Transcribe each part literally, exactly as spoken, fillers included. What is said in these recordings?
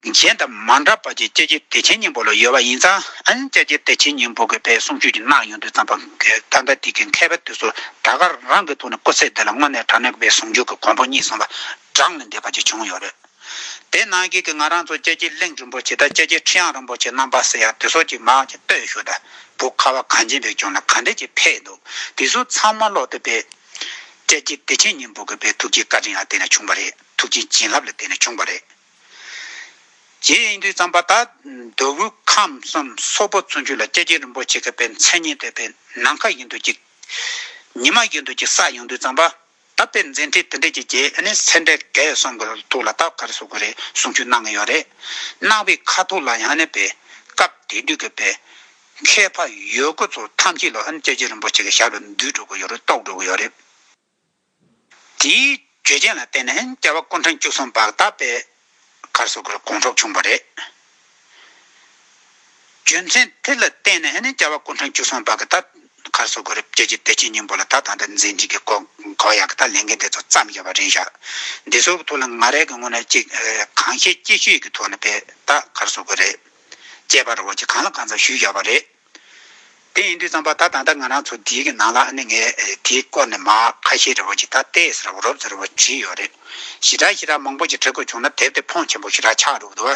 གཞན་དང་མ་འདྲ་བ་ཅིག་སྐྱབས་རྗེ་བདེ་ཆེན་སྙིང་པོ་ལ་ཡོད་པ་ཡིན་ཙང་། ཨ་ནི་སྐྱབས་རྗེ་བདེ་ཆེན་སྙིང་པོ་གིས་དཔེ་གསུང་ཆོས་ཅིག་གནང་ཡོང་དུས་ཙམ་པ། ད་ལྟ་དེ་གི་མཁས་པ་དེ་ཚོ་ད་ག་རང་གི་ཐོག་ནས་སྐུ་ཚེ་འདི་ལ་དངོས་གནས་དྲང་གནས་ཀྱི་དཔེ་ཟུང་འཇུག་གི་གོ་འཕང་རྙེད་སོང་བ་གྲངས་ལས་འདས་པ་ཅིག་བྱུང་ཡོད་རེད། དེ་ནང་བཞིན་གྱི་ང་རང་ཚོ་སྐྱབས་རྗེ་གླིང་རིན་པོ་ཆེ་དང་སྐྱབས་རྗེ་ཁྲི་དབྱངས་རིན་པོ་ཆེ་རྣམ་པ་ཟེར་ཡ་དེ་ཚོ་ཅིག་མར་ཅིག་ལྟོས་ཞུ་དང་། བོད་ཁ་བ་གངས་ཅན་པའི་ལྗོངས་ལ་ག་འདྲ་ཅིག་ཕེབས་འདུག་དེ་ཚོ་ཚང་མ་ལོག་དེ་དཔེ་སྐྱབས་རྗེ་བདེ་ཆེན་སྙིང་པོ་གི་དཔེ་ཐུགས་རྗེ་བཀའ་དྲིན་ལ་བརྟེན་ནས་བྱུང་བ་རེད། ཐུགས་རྗེ་བྱིན་རླབས་ལ་བརྟེན་ནས་བྱུང་བ་རེད། དེ་ཡིན་དུས་ཙམ་པ་ད་མདོ་དབུས་ཁམས་གསུམ་སོག་པོ་བཙན་བྱོལ་ལ་སྐྱབས་རྗེ་རིན་པོ་ཆེ་གི་དཔེ་མཚན་སྙན་དེ་དཔེ་ནམ་མཁའ་བཞིན་དུ་ཅིག་ཉི་མ་བཞིན་དུ་ཅིག་གསལ་ཡོང་དུས་ཙམ་པ། ད་དཔེ་མཛད་འཕྲིན་དེ་འདྲ་ཅིག་བྱས། ཨ་ནི་སེ་འབྲས་དགེ་གསུམ་གྱི་ཐོག་ལ་ད་ག་རེ་ཟེར་དགོས་རེད། གསུང་ཆོས་གནང་གི་ཡོད་རེད། གནང་བའི་ཁ་ཐོག་ལ་ཡང་ཨ་ནི་དཔེ་སྐབས་དེ་དུས་ཀྱི་དཔེ་མཁས་པ་ཡོད་དགུ་ཚོ་ཐམས་ཅད་ལ་ཨ་ནི་སྐྱབས་རྗེ་རིན་པོ་ཆེ་གི་ཞབས་ལ་འདུད་འགྲོ་གི་ཡོད་རེད། གཏུགས་འགྲོ་གི་ཡོད་རེད། དེའི་བརྗོད་བྱ་ལ་བརྟེན་ནས་སྐྱབས་པ་སྐུ་ཕྲེང་བཅུ་གསུམ་པ་ད་དཔེ་ག་རེ་ཟེར་དགོས་རེད། དགོངས་གྲུབ་བྱུང་བ་རེད། རྒྱུ་མཚན་དེ་ལ་བརྟེན་ནས་ཨ་ནི་སྐྱབས་པ་སྐུ་ཕྲེང་བཅུ་གསུམ་པ་གི་ད་ག་རེ་ཟེར་དགོས་རེད། སྐྱབས་རྗེ་བདེ་ཆེན་སྙིང་པོ་ལ་ད་ད་ལྟ་མཛད་འཕྲིན་གྱི་སྐོར་གོ་ཡག་གི་ད་ལས་འགན་དེ་ཚོ་བརྩམས་བཞག་པ་རེད་ཤག་འདི་ཚོ་གི་ཐོག་ལ་ང་རའི་གི་ངོས་ནས་ཅིག་གང་ཤེས་ཅི་ཤེས་ཀྱི་ཐོག་ནས་དཔེ་ད་ག་རེ་ཟེར་དགོས་རེད། དཔྱད་པ་རེ་བ་ཅིག་གང་ལ་གང་འཚམ་ཞུས་བཞག་པ་རེད། དེ་ཡིན་དུས་ཙམ་པ་ད་ད་ལྟ་ང་རང་ཚོ་འདིའི་གི་ནང་ལ་ཨ་ནི་ངས་དེའི་སྐོར་ནས་མར་ཁ་ཤས་རེ་བ་ཅིག་ད་ཏོག་ཙམ་རེ་བ་རོབ་ཙམ་རེ་བ་བྲིས་ཡོད་རེད། ཞེ་དྲག་ཞེ་དྲག་མང་པོ་ཅིག་བྲི་དགོས་བྱུང་ན་དེབ་དེ་ཕོན་ཆེན་པོ་ཞེ་དྲག་ཆགས་འགྲོ་གི་འདུག་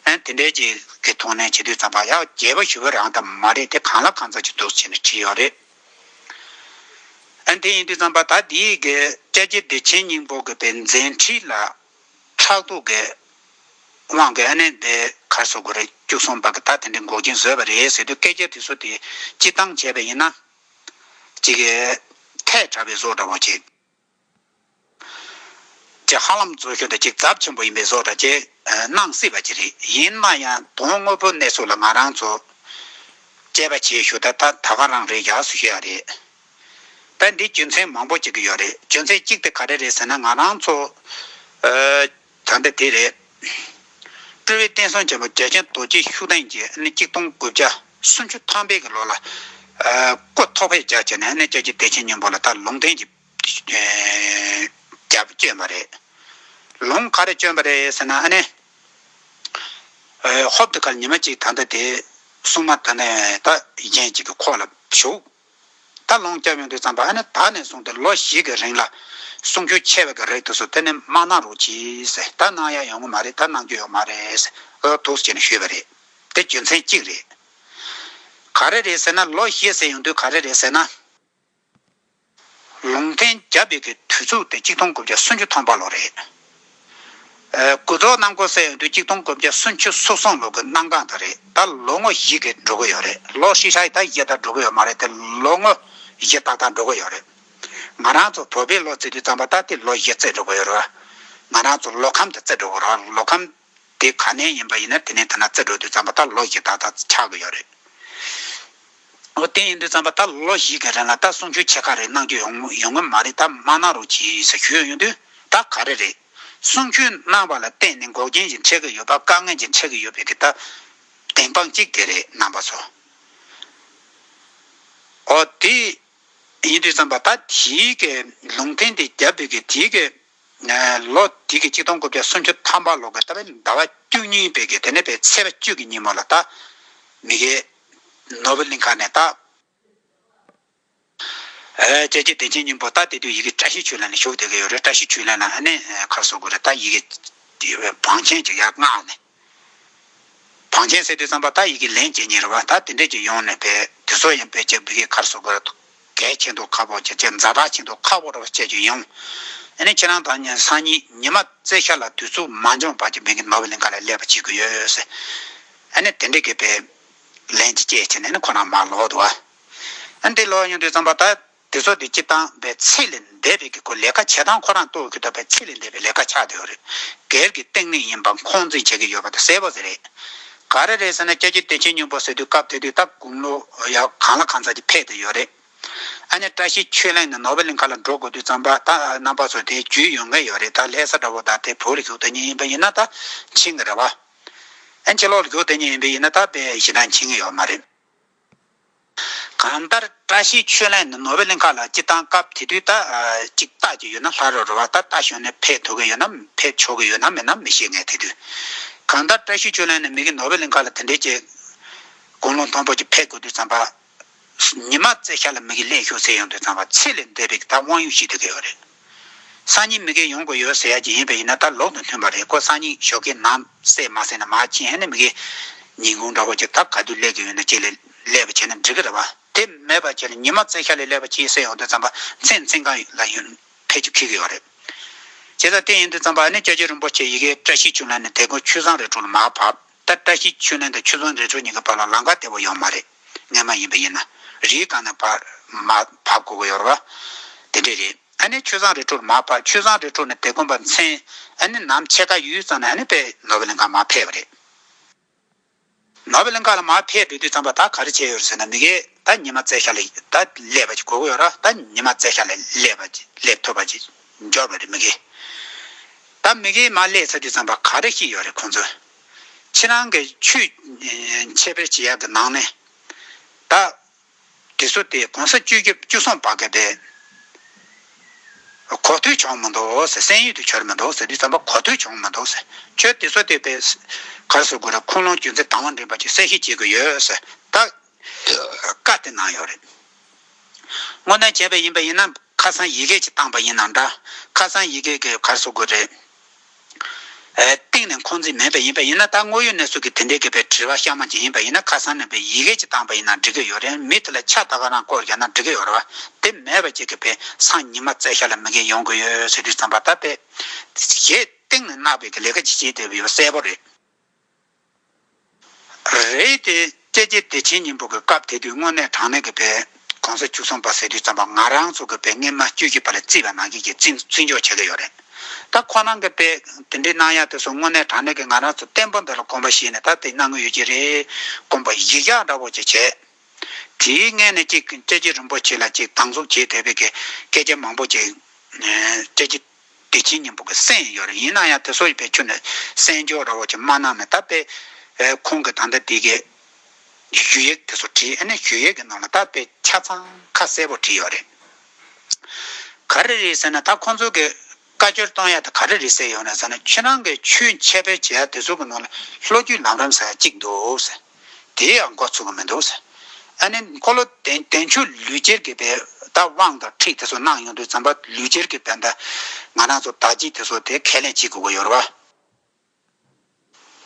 ཨ་དེ་འདྲའི་ཅིག་གི་ཐོག་ནས་བྱེད་དུས་ཙམ་པ་ཡང་རྒྱས་པ་ཞུ་བའི་རང་ད་མ་རེད། དེ་གང་ལ་གང་འཚམ་ཅིག་འདུག་བྱས་ནས་བྲིས་ཡོད་རེད། ཨ་དེ་ཡིན་དུས་ཙམ་པ་ད་འདིའི་གི་སྐྱབས་རྗེ་བདེ་ཆེན་སྙིང་པོ་གི་དཔེ་མཛད་འཕྲིན་ལ་ཕྲག་དོག་གི་དབང་གིས་ཨ་ནི་དེ་ག་རེ་ཟེར་དགོས་རེད། བཅུ་གསུམ་པ་གི་ད་དེ་འདྲའི་འགོག་རྐྱེན་བཟོས་པ་རེད་ཟེར་དུས་སྐད་ཆ་དེ་ཚོ་དེ་སྤྱིར་བཏང་བྱས་པ་ཡིན་ན་ཅིག་གི་ཐལ་དྲགས་པའི་བཟོ་འདྲ་བོ་ཅིག་ཅིག་ཧ་ལམ་བཟོ་ཤོས་དང་ཅིག་ཚབས་ཆེན་པོ་ཡིན་པའི་བཟོ་འདྲ་ཅིག་གནང་སྲིད་པ་ཅིག་རེད། ཡིན་ན་ཡང་དོན་དངོས་པོ་གནས་ཚུལ་ལ་ང་རང་ཚོ་དཔྱད་པ་བྱེད་ཤོག་ད་ད་ད་ག་རང་རེད་ཡག་སུ་ཤེས་ཡ་རེད། ད་འདི་རྒྱུ་མཚན་མང་པོ་ཅིག་གི་ཡོད་རེད། རྒྱུ་མཚན་གཅིག་དེ་ག་རེ་རེད་ཟེར་ན་ང་རང་ཚོ་ཨ་ད་ལྟ་དེ་རེད། སྤྲུལ་པའི་བསྟན་སྲུང་ཆེན་པོ་རྒྱལ་ཆེན་རྡོ་རྗེ་ཤུགས་ལྡན་གྱིས་ཨ་ནི་གཅིག་སྟོང་དགུ་བརྒྱ་སུམ་ཅུ་ཐམ་པའི་གི་ལོ་ལ་ཨ་སྐུ་ཐོག་ཕེབས་རྒྱག་བྱས་ནས་ཨ་ནི་སྐྱབས་རྗེ་བདེ་ཆེན་སྙིང་པོ་ལ་ད་ལུང་བསྟན་གྱི་ཨ་རྒྱབ་བསྐྱོན་པ་རེད། ལུང་ག་རེ་བསྐྱོན་པ་རེད་ཟེར་ན་ཨ་ནི་ཨ་ཧོབ་ཏེ་ཁར་ཉི་མ་གཅིག་ད་ལྟ་དེ་སྲུང་མ་ད་ནས་ད་གཞན་གཅིག་གི་ཁོག་ལ་བཞུགས། ད་ལུང་བསྐྱབས་ཡོང་དུས་ཙམ་པ་ཨ་ནི་ད་ནས་བཟུང་སྟེ་ལོ་བཞི་གི་རིང་ལ་གསུང་ཆོས་ཆེ་བ་གི་རིགས་དེ་ཚོ་དེ་ནས་མ་གནང་རོགས་གྱིས་ཟེར། ད་གནང་ཡ་ཡོང་གི་མ་རེད། ད་གནང་རྒྱུ་ཡོད་མ་རེད་ཟེར། ཨོ་འདུག་སེ་བྱས་ནས་ཞུས་པ་རེད། དེ་རྒྱུ་མཚན་གཅིག་རེད། ག་རེ་རེད་ཟེར་ན་ལོ་བཞི་ཟེར་ཡོང་དུས་ག་རེ་རེད་ཟེར་ན། ལུང་བསྟན་བརྒྱབ་པའི་གི་དུས་ཚོད་དེ་གཅིག་སྟོང་དགུ་བརྒྱ་སུམ་ཅུ་ཐམ་པ་ལོ་རེད། ཨ་འགོ་ཚུགས་གནང་སྒོ་ཟེར་ཡོང་དུས་གཅིག་སྟོང་དགུ་བརྒྱ་སུམ་ཅུ་སོ་གསུམ་ལོ་གི་གནམ་གང་ད་རེད། ད་ལོ་ངོ་བཞི་གི་འགྲོ་གི་ཡོད་རེད། ལོ་ཧྲིལ་ཧྲལ་ད་བཞི་ད་འགྲོ་གི་ཡོད་མ་རེད་དེ། ལོ་ངོ་བཞི་ཏག་ཏག་འགྲོ་གི་ཡོད་རེད། ང་རང་ཚོ་བོད་པའི་ལོ་བརྩི་དུས་ཙམ་པ་ད་དེ་ལོ་བཞི་བརྩི་འགྲོ་གི་ཡོད་རེད། ང་རང་ཚོ་ལོ་ཁམས་དེ་བརྩི་འགྲོ་གི་རེད། ལོ་ཁམས་དེ་ག་ནས་ཡིན་པ་ཡིན་ན་དེ་ནས་དེ་ན་བརྩི་འགྲོ་དུས་ཙམ་པ་ད་ལོ་བཞི་ཏག་ཏག་ཆགས་གི་ཡོད་རེད། འོ་དེ་ཡིན་དུས་ཙམ་པ་ད་ལོ་བཞི་གི་རིང་ལ་ད་གསུང་ཆོས་ཆེ་ཁག་རེ་གནང་རྒྱུ་ཡོང་ཡོང་གི་མ་རེད། ད་མ་གནང་རོགས་གྱིས་ཟེར་ཞུས་ཡོང་དུས་ད་ག་རེ་རེད། གསུང་ཆོས་གནང་བ་ལ་བརྟེན་ནས་འགོག་རྐྱེན་ཞིག་འཕྲད་ཀྱི་ཡོད་པ། དཀའ་ངལ་ཞིག་འཕྲད་ཀྱི་ཡོད་པའི་གི་ད་བདེན་དཔང་གཅིག་དེ་རེད་རྣམ་པ་ཚོ། འོ་དེ་ཡིན་དུས་ཙམ་པ་ད་དེའི་གི་ལུང་བསྟན་དེ་བརྒྱབ་པའི་གི་དེའི་གི་ལོ་དེ་གི་གཅིག་སྟོང་དགུ་བརྒྱ་སུམ་ཅུ་ཐམ་པ་ལོ་གི་ད་བའི་ཟླ་བ་བཅུ་གཉིས་པའི་གི་དེ་ནས་པའི་ཚེས་པ་བཅུ་གི་ཉིན་མོ་ལ་ད་མི་གི་ནོར་བུ་གླིང་ཁ་ནས་ད་ཨ་སྐྱབས་རྗེ་བདེ་ཆེན་སྙིང་པོ་ད་དེ་དུས་ཡི་གེ་བཀྲ་ཤིས་ཆོས་གླིང་ལ་བཞུགས་བསྡད་ཀྱི་ཡོད་རེད། བཀྲ་ཤིས་ཆོས་གླིང་ལ་ཨ་ནི་ག་རེ་ཟེར་དགོས་རེད། ད་ཡི་གེ་བང་ཆེན་ཅིག་ཡར་མངགས་ནས། བང་ཆེན་ཟེར་དུས་ཙམ་པ་ད་ཡི་གེ་ལན་བྱེད་མཁན་རེད་བ། ད་དེ་འདྲས་ཅིག་ཡོང་ནས་པའི་དེ་ཚོ་ཡང་པའི་ཅིག་བི་གེ་ག་རེ་ཟེར་དགོས་རེད། གལ་ཆེན་པོ་ཁག་པོ་བྱས་བྱས་ཛ་དྲག་ཆེན་པོ་ཁག་པོ་འདྲ་བ་བྱས་ཀྱི་ཡོང་། ཨ་ནི་ཁྱེད་རང་དང་སང་ཉིན་ཉི་མ་རྩེ་ཤར་ལ་དུས་ཚོད་མ་འབྱུང་བར་གྱི་མི་གི་ནོར་བུ་གླིང་ཁ་ལ་སླེབས་པ་བྱེད་དགོས་ཡོད་ཟེར། ཨ་ནི་དེ་འདྲ་གི་པའི་ལན་ཅིག་སྐྱེལ་བྱས་ནས་ཨ་ནི་ཁོ་རང་མར་ལོག་འདུག་བ། ཨ་ནི་དེ་ལོག་ཡོང་དུས་ཙམ་པ་ད་དེ་ཚོ་དེ་སྤྱི་བཏང་པའི་ཚད་ལས་འདས་པའི་གི་ཁོ་ལས་ཀ་བྱེད་སྟངས་ཁོ་རང་རྟོགས་ཀྱི་ད་པའི་ཚད་ལས་འདས་པའི་ལས་ཀ་ཆགས་བསྡད་ཡོད་རེད། སྒེར་གྱི་བསྟི་གནས་ཡིན་པ་འཁོན་འཛིན་བྱེད་ཀྱི་ཡོད་པ་དེ་གསལ་པོ་ཟེར་རེད། ག་རེ་རེད་ཟེར་ན་སྐྱབས་རྗེ་བདེ་ཆེན་སྙིང་པོ་ཟེར་དུས་སྐབས་དེ་དུས་ད་དགུང་ལོ་ཡ་གང་ལ་གང་འཚམ་ཅིག་ཕེབས་བསྡད་ཡོད་རེད། ཨ་ནི་བཀྲ་ཤིས་ཆོས་གླིང་ནས་ནོར་བུ་གླིང་ཁ་ལ་འགྲོ་དགོས་དུས་ཙམ་པ་ད་རྣམ་པ་ཚོ་དེ་རྒྱུས་ཡོང་གི་ཡོད་རེད། ད་ལྷ་ས་འདྲ་བོ་ད་དེ་བོད་ལ་བཞུགས་བསྡད་མཁན་ཡིན་པ་ཡིན་ན་ད་ཕྱིན་གི་རེད་བ། ཨ་ཕྱི་ལོགས་ལ་བཞུགས་བསྡད་མཁན་ཡིན་པ་ཡིན་ན་ད་དཔེ་ཞེ་དྲག་ཕྱིན་གི་ཡོད་མ་རེད། གང་ལྟར་བཀྲ་ཤིས་ཆོས་གླིང་ནས་ནོར་བུ་གླིང་ཁ་ལ་སྤྱི་བཏང་སྐབས་དེ་དུས་ད་ཅིག་རྟ་ཅིག་ཡོད་ན་ལྷ་རོ་རེད་བ། ད་རྟ་ཞོན་ནས་ཕེབས་ཐུབ་ཀྱི་ཡོད་ན་ཕེབས་ཆོག་གི་ཡོད་ན་མེད་ན་མི་ཤེས། ངས་དེ་དུས་ གང་ལྟར་བཀྲ་ཤིས་ཆོས་གླིང་ནས་མི་གི་ནོར་བུ་གླིང་ཁ་ལ་དེ་འདྲའི་ཅིག་དགུང་ལོ་མཐོན་པོ་ཅིག་ཕེབས་དགོས་དུས་ཙམ་པ། ཉི་མ་བཙལ་ཤར་ལ་མི་གི་སླེབས་ཤོག་ཟེར་ཡོང་དུས་ཙམ་པ་ཚེ་ལས་འདས་པའི་ད་དབང་ཡོད་ཤེས་བསྡད་ཀྱི་ཡོད་རེད། སང་ཉིན་མི་གི་ཡོང་དགོས་ཡོད་ཟེར་ཡ་ཅིག་ཡིན་པ་ཡིན་ན་ད་ལོག་ཏུ་མཐུན་པ་རེད། ཁོ་སང་ཉིན་ཞོགས་ཀས་ནམ་གསལ་མ་གསལ་ན་མར་ཕྱིན་ཨ་ནི་མི་གི་ཉིན་གུང་འདྲ་པོ་ཅིག་ད་ག་དུས་སླེབས་ཀྱི་ཡོད་ན་ཅིག་ལས་སླེབས་པ་བྱས་ན་འགྲིག་གི་རེད་བ། དེ་མེད་པ་བྱས་ན་ཉི་མ་བཙལ་ཤར་ལ་སླེབས་པ་ཅིག་ཟེར་ཡོང་དུས་ཙམ་པ་མཚན་མཚན་གང་ལ་ཡོད་ཕལ་ཆེར་འཁེལ་གྱི་ཡོད་རེད། བྱས་ཙང་དེ་ཡིན་དུས་ཙམ་པ་ཨ་ནི་སྐྱབས་རྗེ་རིན་པོ་ཆེ་ཡི་གེ་བཀྲ་ཤིས་ཆོས་གླིང་ནས་དེ་ཀོ་ཆོས་བཟང་རི་ཁྲོད་ལ་མར་བབས། ད་བཀྲ་ཤིས་ཆོས་གླིང་དང་ཆོས་བཟང་རི་ཁྲོད་གཉིས་ཀྱི་བར་ལ་ལམ་ཁ་བདེ་པོ་ཡོད་མ་རེད། སྔན་མ་ཡིན་པ་ཡིན་ན་རིའི་སྒང་ནས་བབས་མར་བབས་དགོས་ཀྱི་ཡོད་རེད་བ། དེ་འདྲས་རེད། ཨ་ནི་ཆོས་བཟང་རི་ཁྲོད་ལ་མར་བབས། ཆོས་བཟང་རི་ཁྲོད་ནས་དེ་ཀོ་པ་མཚན་ཨ་ནི་ནམ་ཕྱེད་ཀ་ཡུལ་ཙམ་ནས་ཨ་ནི་དཔེ་ནོར་བུ་གླིང་ཁ་མར་ཕེབས་པ་རེད། ནོར་བུ་གླིང་ཁ་ལ་མར་ཕེབས་འགྲོ་དུས་ཙམ་པ་ད་ག་རེ་བྱས་ཡོད་རེད་ཟེར་ན་མི་གིས་ད་ཉི་མ་བཙལ་ཤར་ལ་ད་སླེབས་པ་ཅིག་དགོས་ཀྱི་ཡོད་ར། ད་ཉི་མ་བཙལ་ཤར་ལ་སླེབས་པ་ཅིག་སླེབས་ཐུབ་པ་ཅིག་འབྱོར་བ་རེད་མི་གིས། ད་མི་གིས་མར་སླེབས་ཚར་དུས་ཙམ་པ་ག་རེ་ཤེས་ཡོད་རེད་ཁོང་ཚོས། ཁྱེད་རང་གི་ཆོས་འཆད་སྤེལ་བྱེད་ཡག་གི་ནང་ནས་ད། དེ་ཚོ་དེ་གོང་ས་བཅུ་བཅུ་གསུམ་པ་གི་པའི་གོ་ཐོས་བྱུང་མི་འདུག་ཟེར། གསན་ཡུལ་དུ་གྱུར་མི་འདུག་ཟེར་དུས་ཙམ་པ་གོ་ཐོས་བྱུང་མི་འདུག་ཟེར། ཁྱོད་དེ་ཚོ་དེ་པའི་ག་རེ་ཟེར་དགོས་རེད། ཁུངས་ལུང་རྒྱུ་མཚན་དང་པོ་འདྲེན་པ་ཅིག་གསལ་བཤད་བྱེད་དགོས་ཡོད་ཟེར། ད་བཀའ་དེ་གནང་ཡོད་རེད། དངོས་གནས་བྱས་པ་ཡིན་པ་ཡིན་ན་ཁ་སང་ཡི་གེ་ཅིག་བཏང་པ་ཡིན་ན་འདྲ། ཁ་སང་ཡི་གེ་གི་ག་རེ་ཟེར་དགོས་རེད། ཨེ། གཏིང་ནས་འཁོན་འཛིན་མེད་པ་ཡིན་པ་ཡིན་ན། ད་དངོས་ཡོད་གནས་ཚུལ་གྱི་དེ་འདྲའི་གི་པའི་དྲི་བ་གཤའ་མ་ཅིག་ཡིན་པ་ཡིན་ན་ཁ་སང་ནས་པའི་ཡི་གེ་ཅིག་བཏང་པ་ཡིན་ན་འགྲིག་གི་ཡོད་རེད། མི་དེ་ལ་ཕྱག་ད་ག་རང་བསྐོར་བཞག་ན་འགྲིག་གི་ཡོད་རེད་བ། དེ་མེད་པ་ཅིག་གི་པའི་སང་ཉི་མ་བཙལ་ཤར་ལ་མི་གིས་ཡོང་གི་ཡོད་ཟེར་དུས་ཙམ་པ་ད་པའི་གཞས་གཏིང་ནས་བརྣག་པའི་གི་ལས་ཀ་ཅིག་བྱེད་བསྡད་པ་ཡོད་གསལ་པོ་རེད། རེད་དེ། སྐྱབས་རྗེ་བདེ་ཆེན་སྙིང་པོ་གི་སྐབས་དེ་དུས་དངོས་གནས་དྲང་གནས་ཀྱི་པའི་གོང་ས་བཅུ་གསུམ་པ་ཟེར་དུས་ཙམ་པ་ང་རང་ཚོ་གི་པའི་སྔོན་མ་བཅུ་བཞི་པ་ལ་བརྩིས་པ་ནང་བཞིན་གྱི་བརྩི་བརྩི་འཇོག་བྱེད་ཀྱི་ཡོད་རེད། ད་ཁོ་རང་གི་པའི་དེ་འདྲའི་གནང་ཡག་དེ་ཚོ་དངོས་གནས་དྲང་གནས་ཀྱི་ང་རང་ཚོ་བསྟན་པ་འདི་ལ་དགོངས་པ་བཞེས་ནས་ད་དེ་གནང་གི་ཡོད་ཀྱི་རེད། དགོངས་པ་བཞེས་ཡག་འདྲ་པོ་ཅིག་བྱས། དེའི་སྔོན་ནས་ཅིག་སྐྱབས་རྗེ་རིན་པོ་ཆེ་ལ་ཅིག་སྡང་ཟུག་བྱས་བསྡད་པའི་གི་སྐད་ཆ་མང་པོ་ཅིག་སྐྱབས་རྗེ་བདེ་ཆེན་སྙིང་པོ་གིས་གསན་ཡོད་རེད། ཡིན་ན་ཡང་དེ་ཚོ་ཡི་པའི་ཁྱོན་ནས་གསན་འཇོག་འདྲ་བོ་ཅིག་མ་གནང་ནས་ད་པའི་ཁོང་གི་ད་ལྟ་དེ་གའི་ཞུ་ཡིག་དེ་ཚོ་བྲིས། ཨ་ནི་ཞུ་ཡིག་གི་ནང་ལ་ད་པའི་ཆ་ཚང་ཁ་གསལ་པོ་བྲིས་ཡོད་རེད། ག་རེ་རེད་ཟེར་ན་ད་ཁོང་ཚོ་གི་བཀའ་འཁྱོར་གཏོང་ཡ་དེ་ག་རེ་རེད་ཟེར་ཡོད་ན་ཟེར་ན། ཁྱེད་རང་གི་ཆོས་འཆད་སྤེལ་བྱེད་ཡ་དེ་ཚོ་གི་ནང་ལ་ལྷོ་རྒྱུད་ལམ་རིམ་ཟེར་ཡ་གཅིག་འདུག་ཟེར། དེ་ཡང་འགོ་ཚུགས་ཀྱི་མི་འདུག་ཟེར། ཨ་ནི་འཁོར་ལོ་བདེ་བདེ་མཆོག་ལུས་སྦྱོར་གྱི་པའི་ད་དབང་དང་ཁྲིད་དེ་ཚོ་གནང་ཡོང་དུས་ཙམ་པ་ལུས་སྦྱོར་གྱི་པའི་ད་ང་རང་ཚོ་བདག་བསྐྱེད་དེ་ཚོ་དེ་ཁས་ལེན་བྱེད་དགོས་ཀྱི་ཡོད་རེད་བ།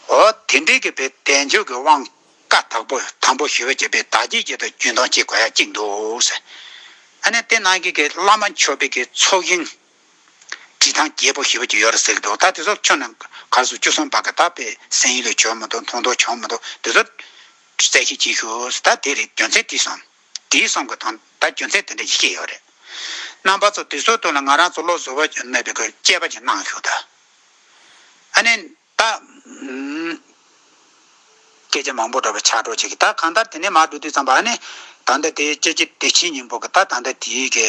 འོ་དེ་འདྲའི་གི་པའི་བདེ་མཆོག་གི་དབང་བཀའ་དག་པོ་དམ་པོ་ཞུ་བ་བྱས་པའི་བདག་བསྐྱེད་ཀྱི་ད་རྒྱུན་གཏོང་བྱེད་དགོས་ཡ་གཅིག་འདུག་ཟེར། ཨ་ནི་དེ་ནང་གི་གི་བླ་མ་མཆོད་པའི་གི་ཚོགས་ཞིང་། བྲིས་ཐང་རྒྱས་པོ་ཞེ་པོ་ཅིག་ཡོད་རེད་ཟེར་གྱི་འདུག་ད་དེ་ཚོ་ཁྱོན་ནས་ག་རེ་ཟེར་བཅུ་གསུམ་པ་གི་ད་དཔེ་གསན་ཡུལ་ལ་བྱུང་མི་འདུག་མཐོང་རྟོགས་བྱུང་མི་འདུག་དེ་ཚོ་གསལ་བཤད་བྱེད་ཤོག་ད་དེ་རེད། རྒྱུ་མཚན་དེ་གསུམ། དེའི་གསུམ་གི་དོན་ད་རྒྱུ་མཚན་དེ་འདྲ་ཞིག་བཤད་ཡོད་རེད། རྣམ་པ་ཚོ་དེ་ཚོའི་ཐོག་ལ་ང་རང་ཚོ་བློ་གཟུ་བོ་གནས་པའི་གི་དཔྱད་པ་ཅིག་གནང་ཤོག་ད། ཨ་ནི། ད། ཨུམ། སྐད་ཆ་མང་པོ་འདྲ་པོ་ཆགས་འགྲོ་བྱེད་ཀྱི། ད་གང་ལྟར་དེ་ནས་མར་འགྲོ་དུས་ཙམ་པ་ཨ་ནི་ད་ལྟ་དེ་སྐྱབས་རྗེ་བདེ་ཆེན་སྙིང་པོ་གི་ད་ད་ལྟ་དེའི་གི་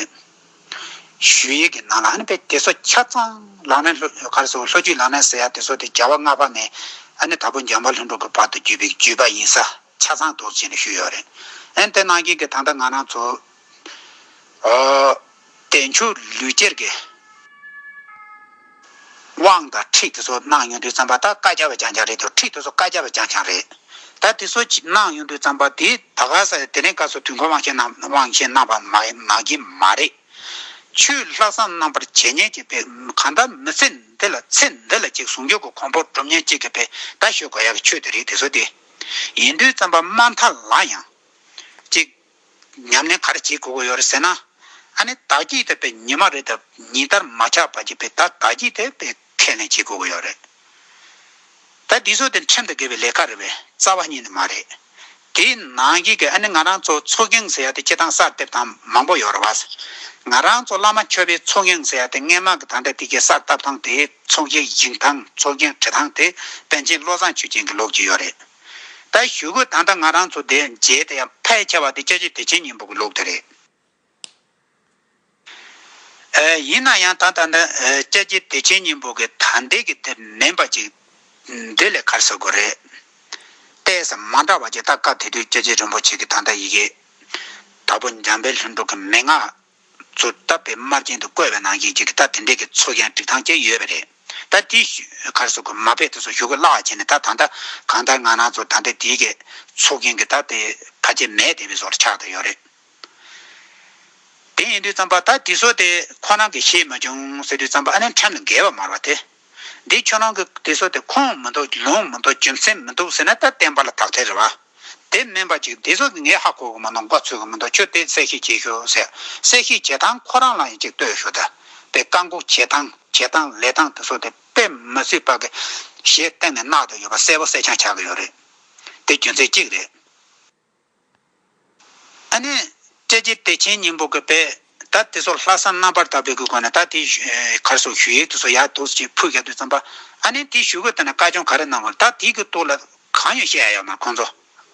ཞུ་ཡིག་གི་ནང་ལ་ཨ་ནི་དཔེ་དེ་ཚོ་ཆ་ཚང་ལག་ལེན་ལྷུ་ག་རེ་ཟེར་ལྷོ་རྒྱུད་ལག་ལེན་ཟེར་ཡ་དེ་ཚོ་དེ་རྒྱལ་བ་ལྔ་པ་ནས་ཨ་ནི་དྭགས་པོ་འཇམ་དཔལ་ལྷུན་གྲུབ་ཀྱི་བར་དུ་བརྒྱུད་པའི་བརྒྱུད་པ་ཡིན་ས་ཆ་ཚང་འདུག་ཟེར་ནས་ཞུས་ཡོད་རེད། ཨ་ནི་དེ་ནང་བཞིན་གི་ད་ལྟ་ང་རང་ཚོ་ཨ་བདེ་མཆོག་ལུས་སྦྱོར་གི་དབང་དང་ཁྲིད་དེ་ཚོ་གནང་ཡོང་དུས་ཙམ་པ་ད་བཀའ་རྒྱ་བ་རྐྱང་རྐྱང་རེད་དོ། ཁྲིད་དེ་ཚོ་བཀའ་རྒྱ་བ་རྐྱང་རྐྱང་རེད། ད་དེ་ཚོ་ཅིག་གནང་ཡོང་དུས་ཙམ་པ་དེ་ད་ག་ས་དེ་རིང་སྐབས་སུ་དུས་འཁོར་དབང་ཆེན་གནང་དབང་ཆེན་གནང་བ་མ་མ་གི་མ་རེད། ཆོས་ལྷག་བསམ་རྣམ་པར་འབྱེད་མཁན་གྱི་པའི་གང་ལྟར་མི་ཚེ་འདི་ལ་ཚེ་འདི་ལ་ཅིག་ཟུང་འཇུག་གི་གོ་འཕང་སྒྲུབ་མཁན་གཅིག་གི་པའི་ད་ཤོད་དགོས་ཡག་གི་ཆོས་དེ་རེད། དེ་ཚོ་དེ་ཡིན་དུས་ཙམ་པ་མ་མཐའ་ལ་ཡང་ཅིག་ཉམས་ལེན་ག་རེ་བྱེད་དགོས་ཀྱི་ཡོད་རེད་ཟེར་ན། ཨ་ནི་བདག་བསྐྱེད་དེ་པའི་ཉི་མ་རེ་དང་ཉིན་ལྟར་མ་ཆག་པ་ཅིག་པའི་ད་བདག་བསྐྱེད་དེ་པའི་ཁས་ལེན་བྱེད་དགོས་ཀྱི་ཡོད་རེད། ད་འདི་ཚོ་དེ་ཁྲིམས་དང་འགལ་བའི་ལས་ཀ་རེད་པས། རྩ་བ་ཉིད་ནས་མ་རེད། དེའི་ནང་གི་གི་ཨ་ནི་ང་རང་ཚོ་ཚོགས་ཞིང་ཟེར་ཡ་དེ་སྤྱི་བཏང་གསར་འདེབས་སྟངས་མང་པོ་ཡོད་རེད་བ། ང་རང་ཚོ་བླ་མ་མཆོད་པའི་ཚོགས་ཞིང་ཟེར་ཡ་དེ་སྔས་མ་གི་ད་ལྟ་དེ་གའི་གསར་བཏབ་སྟངས་དེ་ཚོགས་ཞིང་བཞེངས་སྟངས་ཚོགས་ཞིང་བྲི་སྟངས་དེ་པཎ་ཆེན་བློ་བཟང་ཆོས་རྒྱན་གྱི་ལུགས་ཀྱི་ཡོད་རེད། ད་གཞུག་གུ་ད་ལྟ་ང་རང་ཚོ་དེ་མཇལ་དེ་ཡང་ཕལ་ཆེ་བ་དེ་སྐྱབས་རྗེ་བདེ་ཆེན་སྙིང་པོ་གི་ལུགས་དེ་རེད། ཨེ། ཡིན་ན་ཡང་ད་ལྟ་འདི་ཨེ་སྐྱབས་རྗེ་བདེ་ཆེན་སྙིང་པོ་གི་ད་ལྟའི་གི་དེ་མིན་པ་ཅིག་འདི་ལས་ག་རེ་ཟེར་དགོས་རེད། ཏོག་ཙམ་མ་འདྲ་བ་ཅིག་ད་སྐབས་དེ་དུས་སྐྱབས་རྗེ་རིན་པོ་ཆེ་གི་ད་ལྟ་ཡི་གེ་དྭགས་པོ་འཇམ་དཔལ་ལྷུན་གྲུབ་ཀྱི་མན་ངག་ཚུར་བཏབ་པའི་དམར་རྗེན་དུ་བཀོད་པའི་ནང་བཞིན་ཅིག་ད་དེ་འདྲའི་གི་ཚོགས་ཞིང་སྒྲིག་སྟངས་ཅིག་ཡོད་པ་རེད། ད་དེ་ག་རེ་ཟེར་དགོས། མ་དཔེ་དེ་ཚོ་ཞུ་གི་བརླག་བྱས་ནས། ད་ད་ལྟ་གང་ལྟར་ང་རང་ཚོ་ད་ལྟ་དེའི་གི་ཚོགས་རྒྱན་གྱི་ད་དེ་ཕལ་ཆེར་མེད་བསྡད་པའི་བཟོ་འདྲ་ཆགས་བསྡད་ཡོད་རེད། དེ་ཡིན་དུས་ཙམ་པ་ད་དེ་ཚོ་དེ་ཁོ་རང་གིས་ཤེས་མ་བྱུང་ཟེར་དུས་ཙམ་པ། ཨ་ནི་ཁྲིམས་ལ་འགལ་བ་མ་རེད་པ། དེ་འདི་ཁྱོད་རང་གི་དེ་ཚོ་དེ་ཁུངས་མི་འདུག་ལུང་མི་འདུག་རྒྱུ་མཚན་མི་འདུག་ཟེར་ན། ད་བསྟན་པ་ལ་དག་ཐེར་རེད་པ། དེ་མིན་པ་ཅིག་དེ་ཚོ་ངས་ཧ་གོ་གི་མི་འདུག་མགོ་ཚོས་གི་མི་འདུག་ཁྱོད་དེ་གསལ་བཤད་བྱེད་ཤོག་ཟེར། གསལ་བཤད་བྱེད་སྟངས་ཁོ་རང་ལ་ཡང་ཅིག་ལྟོས་ཤོག་ད་དཔེ་བཀག་འགོག་བྱེད་སྟངས། བྱེད་སྟངས་ལས་སྟངས་དེ་ཚོ་དེ་དཔེ་མི་སྲིད་པ་གི་གཞས་བཏང་ནས་གནང་བསྡད་ཡོད་པ་གསལ་པོ་གསལ་རྐྱང་ཆགས་ཀྱི་ཡོད་རེད། དེ་རྒྱུ་མཚན་གཅིག་རེད། ཨ་ནི་སྐྱབས་རྗེ་བདེ་ཆེན་སྙིང་པོ་གི་དཔེ་ད་དེ་ཚོ་ལྷག་བསམ་རྣམ་པར་དག་པའི་སྒོ་ནས་ད་དེ་ག་རེ་ཟེར། ཞུ་ཡིག་དེ་ཚོ་ཡར་འདུག་སེ་ཕུལ་ཡོང་དུས་ཙམ་པ། ཨ་ནི་དེ་ཞུ་གི་དེ་ནས་བཀའ་སྐྱོང་ག་རེ་གནང་དགོས། ད་དེ་གི་ཐོག་ལ་གང་ཡང་བཤད་ཡ་ཡོད་མ་རེད། ཁོང་ཚོ་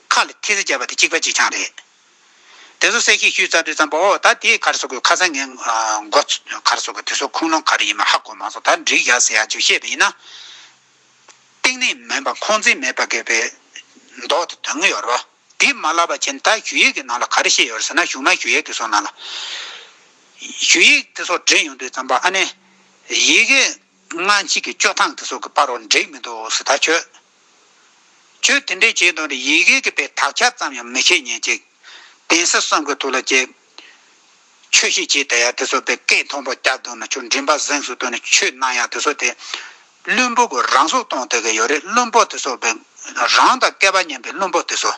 ཁ་ལ་ཐི་ཚེ་བརྒྱབ་པ་དེ་གཅིག་པ་གཅིག་རྐྱང་རེད། དེ་ཚོ་གསལ་བཤད་ཞུས་ཚར་དུས་ཙམ་པ། ཨོ་ད་དེ་ག་རེ་ཟེར་དགོས། ཁ་སང་ངས་མགོ་ག་རེ་ཟེར་དགོས། དེ་ཚོ་ཁུངས་ལུང་ག་རེ་ཡིན་མིན་ཧ་གོ་མ་སོང་། ད་འགྲིག་ཡ་ཟེར་ཡ་ཅིག་བཤད་པ་ཡིན་ན། གཏན་ནས་མིན་པ། ཁུངས་བཙན་མེད་པ་གི་དཔེ་མདོག་དེ་སྟོན་གྱི་ཡོད་རེད་པ། དེ་མ་ལབ་པ་བྱས་ནས་ད་ཞུ་ཡིག་གི་ནང་ལ་ག་རེ་བཤད་ཡོད་རེད་ཟེར་ན། གཞུང་མའི་ཞུ་ཡིག་དེ་ཚོ་ནང་ལ། ཞུ་ཡིག་དེ་ཚོ་བྲིས་ཡོང་དུས་ཙམ་པ། ཨ་ནི་ཡི་གེ་སྔ་ཕྱི་གི་སྐྱོར་སྟངས་དེ་ཚོ་གི་བར་རོ་འགྲིག་མི་འདུག་ཟེར། ད་ཁྱོད་ཁྱོད་དེ་འདྲས་བྱས་དུས་ཡི་གེ་གི་དཔེ་དག་ཆ་ཙམ་ཡང་མི་ཤེས་མཁན་ཅིག་དེང་སང་གསུམ་གི་ཐོག་ལ་ཅིག་ཆོས་བཤད་བྱེད་བསྡད་ཡ་དེ་ཚོ་དཔེ་སྐད་མཐོན་པོ་རྒྱབ་འདུག་ན། ཁྱོད་མགྲིན་པ་གཟེངས་སུ་བཏོན་ནས་ཆོས་གནང་ཡ་དེ་ཚོ་དེ་བླུན་པོ་གི་རང་གཟུགས་སྟོན་བསྡད་ཀྱི་ཡོད་རེད། བླུན་པོ་དེ་ཚོ་དཔེ་རང་དང་སྐལ་པ་མཉམ་པའི་བླུན་པོ་དེ་ཚོ་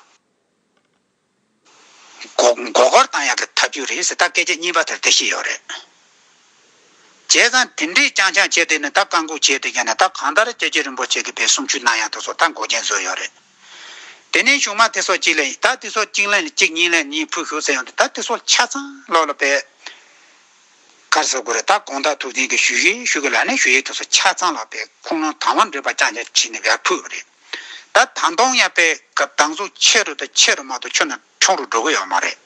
མགོ་མགོ་སྐོར་བཏང་ཡག་གི་ཐབས་ཇུས་རེད་ཟེར། ད་སྐད་ཆ་གཉིས་པ་དེར་དེ་བཤད་ཡོད་རེད། བྱས་ཙང་དེ་འདྲས་རྐྱང་རྐྱང་བྱས་བསྡད་ནས། ད་བཀག་འགོག་བྱས་བསྡད་ཀྱང་ནས། ད་གང་ལྟར་སྐྱབས་རྗེ་རིན་པོ་ཆེ་གི་དཔེ་གསུང་ཆོས་གནང་ཡག་དེ་ཚོ་ད་འགོག་རྐྱེན་བཟོས་ཡོད་རེད། དེ་ནས་གཞུང་མ་དེ་ཚོ་གཅིག་ལ། ད་དེ་ཚོ་གཅིག་ལན་གཅིག་གཉིས་ལན་གཉིས་ཕུལ་ཤོག་ཟེར་ཡོང་དུས། ད་དེ་ཚོ་ཆ་ཚང་ལོག་ལ་དཔེ་ག་རེ་ཟེར་དགོས་རེད། ད་དགོང་དག་ཐུགས་བདེན་གྱི་ཞུ་གི་ཞུ་གི་ལ་ནས་ཞུ་ཡིག་དེ་ཚོ་ཆ་ཚང་ལ་དཔེ་ཁུངས་ལུང་དང་པོ་འགྲིག་པ་རྐྱང་རྐྱང་བྱས་ནས་ཡར་ཕུལ་བ་རེད། ད་ད་དུང་ཡང་དཔེ་གདེང་ཚོད་ཆེ་རུ་དང་ཆེ་རུ་མ་གཏོགས་ཆུང་ནས་ཆུང་རུ་འགྲོ་གི་ཡོད་མ་རེད།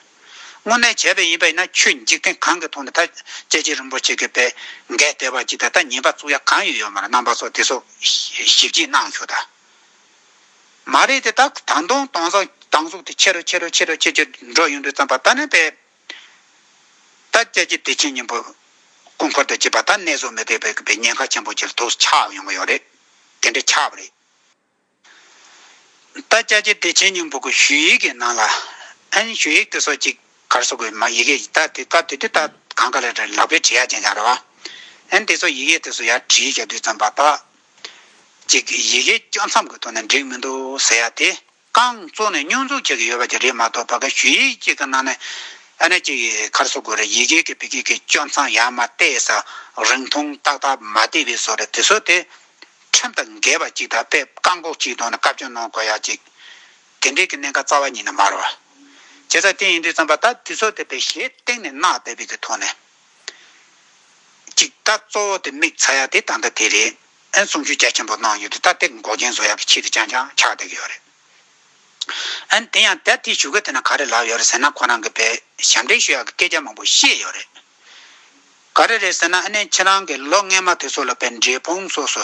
དངོས་གནས་བྱས་པ་ཡིན་པ་ཡིན་ན། ཆོས་འཇིག་རྟེན་གང་གི་ཐོག་ནས་ད་སྐྱབས་རྗེ་རིན་པོ་ཆེ་གི་དཔེ་འགལ་བསྡད་པ་ཅིག་དང་། ད་ཉེས་པ་བཙུགས་ཡ་གང་ཡང་ཡོད་མ་རེད། རྣམ་པ་ཚོ་དེ་ཚོ་ཞིབ་དཔྱད་གནང་ཤོག་ད། མ་རེད་དེ། ད་ད་དུང་གདེང་ཚོད་གདེང་ཚོད་དེ་ཆེ་རུ་ཆེ་རུ་ཆེ་རུ་ཆེ་རུ་འགྲོ་ཡོང་དུས་ཙམ་པ། ད་ནི་དཔེ་ད་སྐྱབས་རྗེ་བདེ་ཆེན་སྙིང་པོ་སྐུ་འཁོར་དང་བཅས་པ་ད་གནས་སུ་མི་ཐེག་པའི་དཔེ་ཉེན་ཁ་ཆེན་པོ་ཅིག་ལ་འདུག་ཆགས་ཡོང་གི་ཡོད་རེད། དེ་འདྲ་ཆགས་པ་རེད། ད་སྐྱབས་རྗེ་བདེ་ཆེན་སྙིང་པོ་གི་ཞུ་ཡིག་གི་ནང་ལ། ཨ་ནི་ཞུ་ཡིག་དེ་ཚོ་ཅིག་ག་རེ་ཟེར་དགོས། མ་ཡི་གེ་ད་དེ་སྐབས་དེ་དུས་ད་གང་ག་ལ་རེ་ལག་པས་བྲིས་ཡ་ཅན་ཅང་རེད་བ། ཨ་ནི་དེ་ཚོ་ཡི་གེ་དེ་ཚོ་ཡར་བྲིས་བཞག་དུས་ཙམ་པ། ད་ཅིག་ཡི་གེ་སྐྱོར་མཚམས་ཀྱི་ཐོག་ནས་འགྲིག་མི་འདུག་ཟེར་ཡ་དེ། རྐང་བཙུགས་ནས་སྙོན་འཛུགས་བྱེད་ཀྱི་ཡོད་པ་ཅིག་རེད་མ་གཏོགས། ཕ་གི་ཞུ་ཡིག་ཅིག་གི་ནང་ནས་ཨ་ནི་ཅིག་ག་རེ་ཟེར་དགོས་རེད། ཡི་གེ་གི་ཕ་གི་གི་སྐྱོར་མཚམས་ཡར་མར་བལྟས་ས་རིང་ཐུང་ཏག་ཏག་མ་བལྟས་པའི་བཟོ་འདྲ་དེ་ཚོ་དེ། ཁྲིམས་དང་འགལ་བ་ཅིག་དང་། དཔེ་བཀག་འགོག་ཅིག་གཏོང་ནས་བཀའ་བཀྱོན་གནང་དགོས་ཡ་ཅིག་དེ་འདྲའི་གི་གནད་འགག་རྩ་བ་ཉིད་ནས་མ་རེད་བ། བྱས་ཙང་དེ་ཡིན་དུས་ཙམ་པ། ད་དེ་ཚོ་དེ་དཔེ་གཞས་བཏང་ནས་གནང་བསྡད་པའི་གི་ཐོག་ནས། ཅིག་ད་གཙོ་བོ་དེ་དམིགས་ཚར་ཡ་དེ་ད་ལྟ་དེ་རེད། ཨ་ནི་གསུང་ཆོས་རྒྱ་ཆེན་པོ་གནང་ཡོད་དུས། ད་དེ་འགོག་རྐྱེན་བཟོ་ཡ་གི་ཆེད་དུ་རྐྱང་རྐྱང་ཆགས་བསྡད་ཀྱི་ཡོད་རེད། ཨ་ནི་དེ་ཡང་ད་དེ་ཞུ་གི་དེ་ན་ག་རེ་ལབ་ཡོད་རེད་ཟེར་ན། ཁོ་རང་གི་དཔེ་ཞབས་འདྲེན་ཞུ་ཡག་གི་སྐད་ཆ་མང་པོ་བཤད་ཡོད་རེད། ག་རེ་རེད་ཟེར་ན། ཨ་ནི་ཁྱེད་རང་གི་ལོ་སྔོན་མ་དེ་ཚོ་ལ་དཔེ་འབྲས་སྤུངས་སོགས་སུ།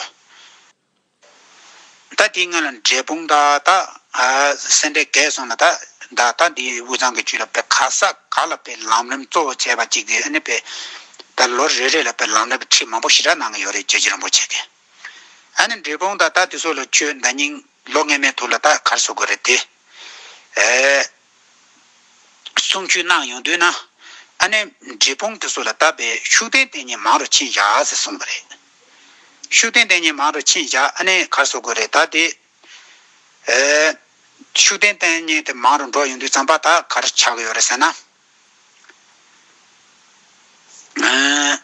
ད་དེའི་སྔོན་ལ་འབྲས་སྤུངས་ད་ད་ཨ་སེ་འབྲས་དགེ་གསུམ་ལ། ད་ད་ད་འདི་དབུས་གཙང་གི་ཆོས་ལ་དཔེ་ག་ས་ག་ལ་དཔེ་ལམ་རིམ་གཙོ་བོ་བྱས་པ་ཅིག་དེ། ཨ་ནི་དཔེ་ད་ལོ་རེ་རེ་ལ་དཔེ་ལམ་རིམ་གྱི་ཁྲིད་མང་པོ་ཞེ་དྲག་གནང་གི་ཡོད་རེད། སྐྱབས་རྗེ་རིན་པོ་ཆེ་གིས། ཨ་ནི་འབྲས་སྤུངས་ད་ད་དེ་ཚོ་ལ་ཆོས་ཟླ་ཉིན་ལོ་སྔོན་མའི་དུས་ལ་ད་ག་རེ་ཟེར་དགོས་རེད་དེ། ཨེ། གསུང་ཆོས་གནང་ཡོང་དུས་ན། ཨ་ནི་འབྲས་སྤུངས་དེ་ཚོ་ལ་ད་དཔེ་ཤུགས་ལྡན་བསྟེན་མཁན་མང་རུ་ཕྱིན་བཞག་ཟེར་གསུངས་པ་རེད། ཤུགས་ལྡན་བསྟེན་མཁན་མང་རུ་ཕྱིན་བཞག་ཨ་ནི་ག་རེ་ཟེར་དགོས་རེད། ད་དེ། ཨེ། ཤུགས་ལྡན་བསྟེན་མཁན་དེ་མང་རུ་འགྲོ་ཡོང་དུས་ཙམ་པ། ད་ག་རེ་ཆགས་ཀྱི་ཡོད་རེད་ཟེར་ན། ཨེ།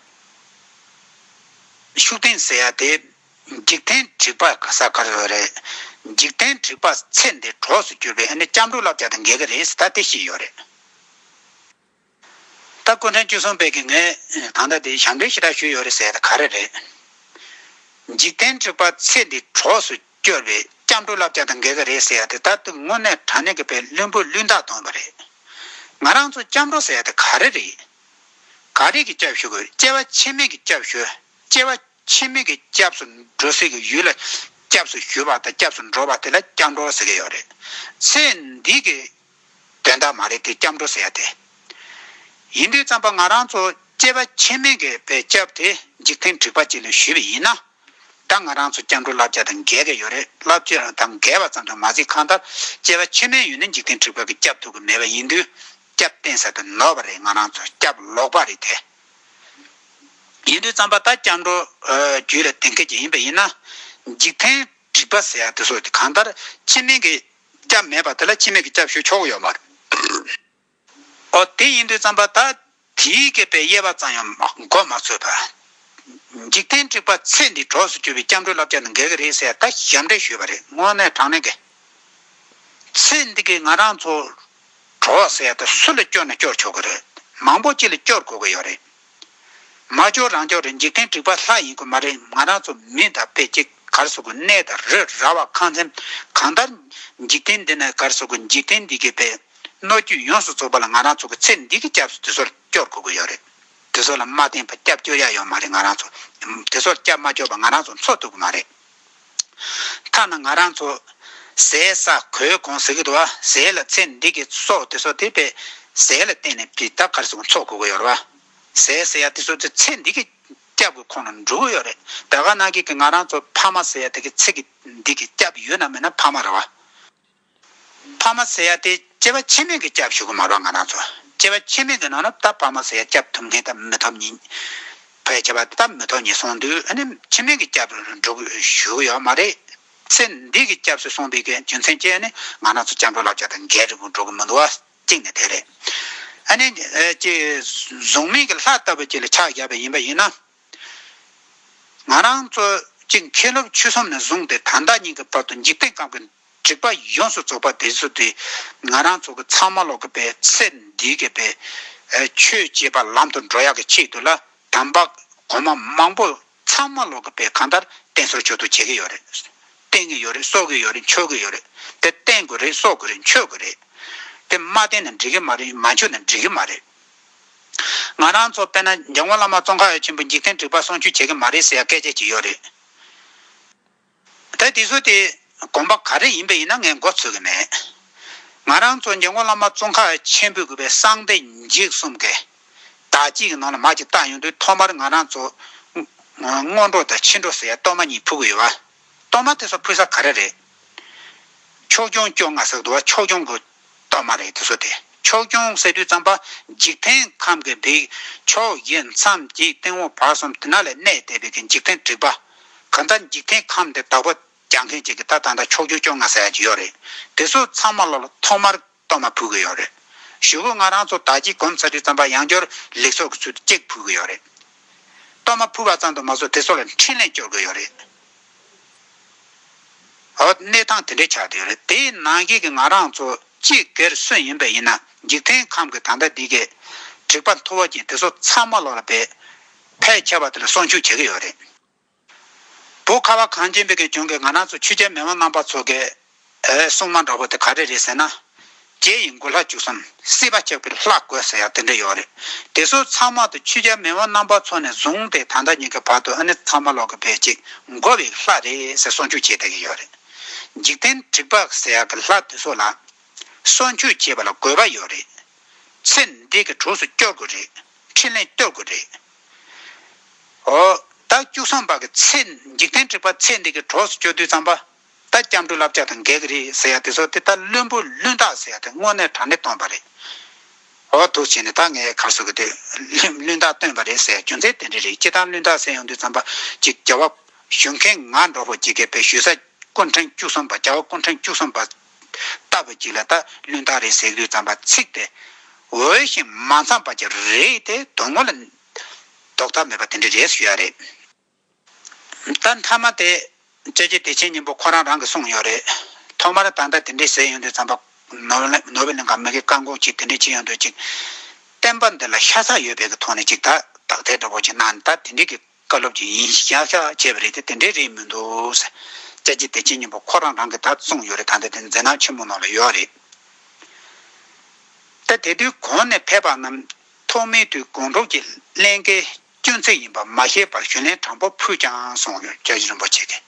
ཤུགས་ལྡན་ཟེར་ཡ་དེ། འཇིག་རྟེན་དྲེགས་པ་ག་ས་ག་རེ་ཡོད་རེད། འཇིག་རྟེན་དྲེགས་པ་ཚེ་འདིའི་གྲོགས་སུ་གྱུར་པའི་ཨ་ནི་སྐྱབས་འགྲོ་བསླབ་བྱ་དང་འགལ་གྱི་རེད་ཟེར། ད་དེ་བཤད་ཡོད་རེད། ད་སྐུ་ཕྲེང་བཅུ་གསུམ་པའི་གི་ངས་ད་ལྟ་དེ་ཞབས་འདྲེན་ཞེ་དྲག་ཞུས་ཡོད་རེད་ཟེར་ཡ་དེ་ག་རེ་རེད། འཇིག་རྟེན་དྲེགས་པ་ཚེ་འདིའི་གྲོགས་སུ་གྱུར་པའི་སྐྱབས་འགྲོ་བསླབ་བྱ་དང་འགལ་གྱི་རེད་ཟེར་ཡ་དེ། ད་དེ་དངོས་གནས་དྲང་གནས་ཀྱི་དཔེ་བླུན་པོ་བླུན་རྟགས་སྟོན་པ་རེད། ང་རང་ཚོ་སྐྱབས་འགྲོ་ཟེར་ཡ་དེ་ག་རེ་རེད། ག་རེ་གི་སྐྱབས་ཞུ་དགོས། སྐྱེ་བ་ཕྱི་མའི་གི་སྐྱབས་ཞུ། སྐྱེ་བ་ཕྱི་མའི་གི་སྐྱབས་སུ་འགྲོ་སའི་གི་ཡུལ་ལ་སྐྱབས་སུ་ཞུ་བ་དང་སྐྱབས་སུ་འགྲོ་བ་དེ་ལ་སྐྱབས་འགྲོ་ཟེར་གི་ཡོད་རེད། ཚེ་འདི་གི་དོན་དག་མ་རེད་དེ། སྐྱབས་འགྲོ་ཟེར་ཡ་དེ། ཡིན་དུས་ཙམ་པ་ང་རང་ཚོ་སྐྱེ་བ་ཕྱི་མའི་གི་དཔེ་སྐྱབས་དེ་འཇིག་རྟེན་དྲེགས་པ་ཅིག་ལ་ཞུས་པ་ཡིན་ན། ད་ང་རང་ཚོ་སྐྱབས་འགྲོ་བསླབ་བྱ་དང་འགལ་གྱི་ཡོད་རེད། བསླབ་བྱ་དང་འགལ་བ་ཙམ་དུ་མ་ཟད། གང་ལྟར་སྐྱེ་བ་ཕྱི་མའི་ཡུལ་ནི་འཇིག་རྟེན་དྲེགས་པ་གིས་བསྐྱབ་ཐུབ་ཀྱི་མེད་པ་ཡིན་དུས། སྐྱབས་གཏན་ཟད་དུ་ནོར་བ་རེད། ང་རང་ཚོ་སྐྱབས་ལོག་པ་རེད་དེ། ཡིན་དུས་ཙམ་པ་ད་སྐྱབས་འགྲོ་རྒྱུད་ལ་ལྡན་མཁན་ཅིག་ཡིན་པ་ཡིན་ན། འཇིག་རྟེན་དྲེགས་པ་ཟེར་ཡ་དེ་ཚོ་དེ་གང་ལྟར་ཕྱི་མའི་གི་སྐྱབས་མེད་པ་དེ་ལ་ཕྱི་མའི་གི་སྐྱབས་ཞུ་ཆོག་གི་ཡོད་མ་རེད། ཨོ་དེ་ཡིན་དུས་ཙམ་པ་ད་དེའི་གི་པའི་དབྱེ་བ་ཙམ་ཡང་མ་མགོ་མ་ཚོས་པ། འཇིག་རྟེན་དྲེགས་པ་ཚེ་འདིའི་གྲོགས་སུ་གྱུར་པའི་སྐྱབས་འགྲོའི་བསླབ་བྱ་དང་འགལ་གྱི་རེད་ཟེར་ཡ་ད་ཞབས་འདྲེན་ཞུས་པ་རེད། དངོས་གནས་དྲང་གནས་ཀྱི། ཚེ་འདི་གི་ང་རང་ཚོ་གྲོགས་ཟེར་ཡ་ད་སུ་ལ་སྐྱོར་ན་སྐྱོར་ཆོག་གི་རེད། མང་པོ་ཅིག་ལ་སྐྱོར་དགོས་ཀྱི་ཡོད་རེད། མ་སྐྱོར་རང་སྐྱོར་རེད། འཇིག་རྟེན་དྲེགས་པ་ལྷ་ཡིན་དགོས་མ་རེད། ང་རང་ཚོ་མི་དང་དཔེ་གཅིག་ག་རེ་ཟེར་དགོས། གནས་དང་རི་ར་བ་ཁང་ཚན་གང་ལྟར་འཇིག་རྟེན་འདི་ན་ག་རེ་ཟེར་དགོས། འཇིག་རྟེན་འདི་གི་པའི་སྣོད་བཅུད་ཡོངས་སུ་རྫོགས་པ་ལ་ང་རང་ཚོ་གི་ཚེ་འདི་གི་སྐྱབས་སུ་དེ་ཚོར་སྐྱོར་དགོས་ཀྱི་ཡོད་རེད། དེ་ཚོ་ལ་མ་བརྟེན་པ་སྐྱབས་སྐྱོར་ཡ་ཡོད་མ་རེད། ང་རང་ཚོ་དེ་ཚོར་སྐྱབས་མ་བཅོལ་བ་ང་རང་ཚོ་འཚོ་ཐུབ་ཀྱི་མ་རེད། ཐ་ན་ང་རང་ཚོ་ཟས་ཟ་གོས་གོན་ཟེར་གྱི་འདུག་བ། ཟས་ལ་ཚེ་འདི་གི་སྲོག་དེ་ཚོ་དེ་པའི་ཟས་ལ་བརྟེན་ནས་ཕི་ད་ག་རེ་ཟེར་དགོས། འཚོ་དགོས་ཀྱི་ཡོད་རེད་བ། ཟས་ཟེར་ཡ་དེ་ཚོ་དེ་ཚེ་འདི་གི་སྐྱབས་ཀྱི་ཁོངས་ལ་འགྲོ་གི་ཡོད་རེད། ད་ག་ནང་བཞིན་གྱི་ང་རང་ཚོ་ཕ་མ་ཟེར་ཡ་དེ་གི་ཚེ་གི་འདི་གི་སྐྱབས་ཡོད་ན་མེད་ན་ཕ་མ་རེད་བ། ཕ་མ་ཟེར་ཡ་དེ་སྐྱེ་བ་ཕྱི་མའི་གི་སྐྱབས་ཞུ་གི་མ་རེད་ང་རང་ཚོ། སྐྱེ་བ་ཕྱི་མའི་གི་ནང་ན་ད་ཕ་མ་ཟེར་ཡ་སྐྱབས་ཐུབ་མཁན་ད་མི་ཐོབ་ཉིན། ཕལ་ཆེ་བ་ད་མི་ཐོབ་ཉིན་སོང་དུས་ཨ་ནི་ཕྱི་མའི་གི་སྐྱབས་འགྲོ་གི་ཞུ་གི་ཡོད་མ་རེད། ཚེ་འདི་གི་སྐྱབས་སུ་སོང་བའི་གི་རྒྱུ་མཚན་ཅི་ནི་ང་རང་ཚོ་སྐྱབས་འགྲོ་བསླབ་བྱ་དང་འགལ་རེད། འགྲོ་གི་མི་འདུག་བ། གཅིག་ནས་དེ་རེད། ཨ་ནི་ཨ་ཅི་གཟུགས་མེད་ཀྱི་ལྷ་ལྟ་བུ་ཅིག་ལ་ཆགས་བཞག་པ་ཡིན་པ་ཡིན་ན། ང་རང་ཚོ་གཅིག་མཁན་སློབ་ཆོས་གསུམ་ནས་བཟུང་སྟེ་ད་ལྟ་ཉིད་ཀྱི་བར་དུ་འཇིག་རྟེན་ཁམས་ཀྱི་དྲེགས་པ་ཡོངས་སུ་རྫོགས་པ་དེ་ཚོ་དེ་ང་རང་ཚོ་གི་ཚང་མ་ལོག་གི་པའི་ཚེ་འདི་གི་པའི་ཨ་ཆོས་བྱེད་པ་ལམ་དུ་འགྲོ་ཡག་གི་ཆེད་དུ་ལ་དམ་པ་གོང་མ་མང་པོ་ཚང་མ་ལོག་གི་པའི་གང་ལྟར་བསྟེན་གསོལ་མཆོད་དོ་བྱེད་ཀྱི་ཡོད་རེད། བསྟེན་གྱི་ཡོད་རེད། གསོལ་གྱི་ཡོད་རེད། མཆོད་ཀྱི་ཡོད་རེད། དེ་བསྟེན་དགོས་རེད། གསོལ་དགོས་རེད། མཆོད་དགོས་རེད། དེ་མ་བསྟེན་ན་འགྲིག་གི་མ་རེད། མ་མཆོད་ན་འགྲིག་གི་མ་རེད། ང་རང་ཚོ་དཔེར་ན་འཇམ་མགོན་བླ་མ་ཙོང་ཁ་པ་ཆེན་པོ་འཇིག་རྟེན་དྲེགས་པ་གསུང་ཆོས་བྱེད་ཀྱི་མ་རེད་ཟེར་ཡ་སྐད་ཆ་ཅིག་ཡོད་རེད། ད་དེ་ཚོ་དེ་དགོངས་པ་ག་རེ་ཡིན་པ་ཡིན་ན་ངས་མགོ་ཚོས་ཀྱི་མེད། ང་རང་ཚོ་འཇམ་མགོན་བླ་མ་ཙོང་ཁ་པ་ཆེན་པོའི་གི་པའི་གསང་བདེ་འཇིགས་གསུམ་གི་དག་བཅས་ཀྱི་ནང་ལ་མར་ཅིག་བལྟ་ཡོང་དུས་ཐོག་མར་ང་རང་ཚོ་སྔོན་འགྲོ་དང་ཕྱི་འགྲོ་ཟེར་ཡ་གཏོར་མ་གཉིས་ཕུལ་གྱི་ཡོད་བ། གཏོར་མ་དེ་ཚོ་ཕུལ་ས་ག་རེ་རེད། ཕྱོགས་སྐྱོང་བཅོ་ལྔ་ཟེར་གྱི་འདུག་བ། ཕྱོགས་སྐྱོང་གི་གཏོར་མ་རེད་དེ་ཚོ་དེ། ཕྱོགས་སྐྱོང་ཟེར་དུས་ཙམ་པ་འཇིག་རྟེན་ཁམས་ཀྱི་བིག་ཕྱོགས་བཞི་མཚམས་བརྒྱད་སྟེང་འོག་བར་གསུམ་དེ་ན་ལས་གནས་བསྡད་པའི་གི་འཇིག་རྟེན་དྲེགས་པ། གང་ལྟར་འཇིག་རྟེན་ཁམས་འདི་བདག་པོ་རྒྱག་མཁན་ཅིག་གི་ད་ད་ལྟ་ཕྱོགས་སྐྱོང་བཅོ་ལྔ་ཟེར་ཡ་ཅིག་ཡོད་རེད། དེ་ཚོ་ཚང་མ་ལོག་ལ་ཐོག་མར་གཏོར་མ་ཕུལ་གི་ཡོད་རེད། གཞུག་གུ་ང་རང་ཚོ་དག་བཅས་གོམས་ཚར་དུས་ཙམ་པ་ཡང་བསྐྱར་ལེགས་ཚོགས་ཀྱི་ཚུལ་དུ་གཅིག་ཕུལ་གི་ཡོད་རེད། གཏོར་མ་ཕུལ་བ་ཙམ་དུ་མ་ཟད་དེ་ཚོ་ལ་འཕྲིན་ལས་སྐྱོར་གི་ཡོད་རེད། འོ་གནས་སྟངས་དེ་འདྲའི་ཆགས་བསྡད་ཡོད་རེད། དེའི་ནང་བཞིན་གྱི་ང་རང་ཚོ་གཅིག་སྒེར་སུ་ཡིན་པ་ཡིན་ན་འཇིག་རྟེན་ཁམས་ཀྱི་ད་ལྟ་འདི་གའི་དྲེགས་པ་མཐོ་བོ་ཅན་དེ་ཚོ་ཚང་མ་ལོག་ལ་པའི་ཕལ་ཆེ་བ་དེ་ལ་གསོལ་མཆོད་བྱེད་ཀྱི་ཡོད་རེད། བོད་ཁ་བ་གངས་ཅན་པའི་གི་ལྗོངས་ཀྱི་ང་རང་ཚོ་ཆོས་རྒྱལ་མེས་དབོན་རྣམ་པ་ཚོ་གི་ཨེ་སྲུང་མ་འདྲ་པོ་དེ་ག་རེ་རེད་ཟེར་ན། རྗེ་ཡི་མགོ་ལྷ་བཅུ་གསུམ་སྲིད་པ་ཆགས་པའི་ལྷ་དགོས་ཟེར་ཡ་དེ་འདྲ་ཡོད་རེད། དེ་ཚོ་ཚང་མ་དེ་ཆོས་རྒྱལ་མེས་དབོན་རྣམ་པ་ཚོ་ནས་བཟུང་སྟེ་ད་ལྟ་ཉིད་ཀྱི་བར་དུ་ཨ་ནི་ཚང་མ་ལོག་གི་བས་ཅིག་དགོས་པའི་ལྷ་རེད་ཟེར་གསོལ་མཆོད་བྱེད་བསྡད་ཀྱི་ཡོད་རེད། འཇིག་རྟེན་དྲེགས་པ་ཟེར་ཡ་གི་ལྷ་དེ་ཚོ་ལ་གསོལ་མཆོད་བྱེད་པ་ལ་དགོས་པ་ཡོད་རེད། ཚེ་འདི་གི་གྲོགས་སུ་སྐྱོར་དགོས་རེད། འཕྲིན་ལས་སྟེར་དགོས་རེད། འོ། ད་བཅུ་གསུམ་པ་གི་ཚེ་འཇིག་རྟེན་དྲེགས་པ་ཚེ་འདི་གི་གྲོགས་སུ་སྐྱོར་དུས་ཙམ་པ། ད་སྐྱབས་འགྲོའི་བསླབ་བྱ་དང་འགལ་གི་རེད་ཟེར་ཡ་དེ་ཚོ་དེ་ད་བླུན་པོ་བླུན་རྟགས་ཟེར་ཡ་དེ་དངོས་གནས་དྲང་གནས་སྟོན་པ་རེད། འོ་འདུག་བྱས་ནས་ད་ངས་ག་རེ་ཟེར་གི་དེ་བླུན་བླུན་རྟགས་སྟོན་པ་རེད་ཟེར་ཡ་རྒྱུ་མཚན་དེ་འདྲ་རེད། སྤྱིར་བཏང་བླུན་རྟགས་ཟེར་ཡོང་དུས་ཙམ་པ་ཅིག་རྒྱལ་བ་ཞུ་མཁན་ང་འདྲ་པོ་ཅིག་གིས་དཔེ་ཞུ་ས་སྐུ་ཕྲེང་བཅུ་གསུམ་པ་རྒྱལ་བ་སྐུ་ཕྲེང་བཅུ་གསུམ་པ་ལྟ་བུ་ཅིག་ལ་ད་བླུན་རྟགས་རེད་ཟེར་གི་དུས་ཙམ་པ་ཚིག་དེ་འོས་ཤིང་མ་འཚམས་པ་ཅིག་རེད་དེ་དོན་དངོས་ལ་ལྡོག་ཐབས་མེད་པ་དེ་འདྲ་རེད་ཞུ་ཡ་རེད། ད་མཐའ་མ་དེ་སྐྱབས་རྗེ་བདེ་ཆེན་སྙིང་པོ་ཁོ་རང་རང་གིས་གསུངས་ཡོད་རེད། ཐོག་མར་ད་ལྟ་དེ་འདྲས་ཟེར་ཡོང་དུས་ཙམ་པ་ནོར་ལ་ནོར་བའི་གླིང་ག་མི་གི་བཀའ་དགོངས་ཅིག་དེ་འདྲས་བྱེད་ཡོང་དུས་ཅིག་བསྟན་པ་འདི་ལ་ཤ་ཚ་ཡོད་པའི་གི་ཐོག་ནས་ཅིག་ད་དག་ཐེར་འདྲ་པོ་ཅིག་གནང་ནས་ད་དེ་འདྲས་ཀྱི་བཀའ་སློབ་ཅིག་ཡིན་ཤག་ཤག་བྱས་པ་རེད་དེ་དེ་འདྲས་རེད་མི་འདུག་ཟེར། སྐྱབས་རྗེ་བདེ་ཆེན་སྙིང་པོ་ཁོ་རང་རང་གིས་ད་གསུངས་ཡོད་རེད། ད་ལྟ་དེ་མཛད་རྣམ་ཆེན་མོ་ནང་ལ་ཡོད་རེད། ད་དེ་དུས་གོང་ནས་ཕེབས་པ་རྣམས་ཐོག་མའི་དུས་དགོང་དྲོ་གི་ལྷན་སྐྱེས་སྐྱོན་ཚིག་ཡིན་པ་མ་ཤེས་པར་ཞུ་ལན་དྲང་པོ་ཕུལ་ཀྱང་གསུངས་ཡོད། སྐྱབས་རྗེ་རིན་པོ་ཆེ་གིས།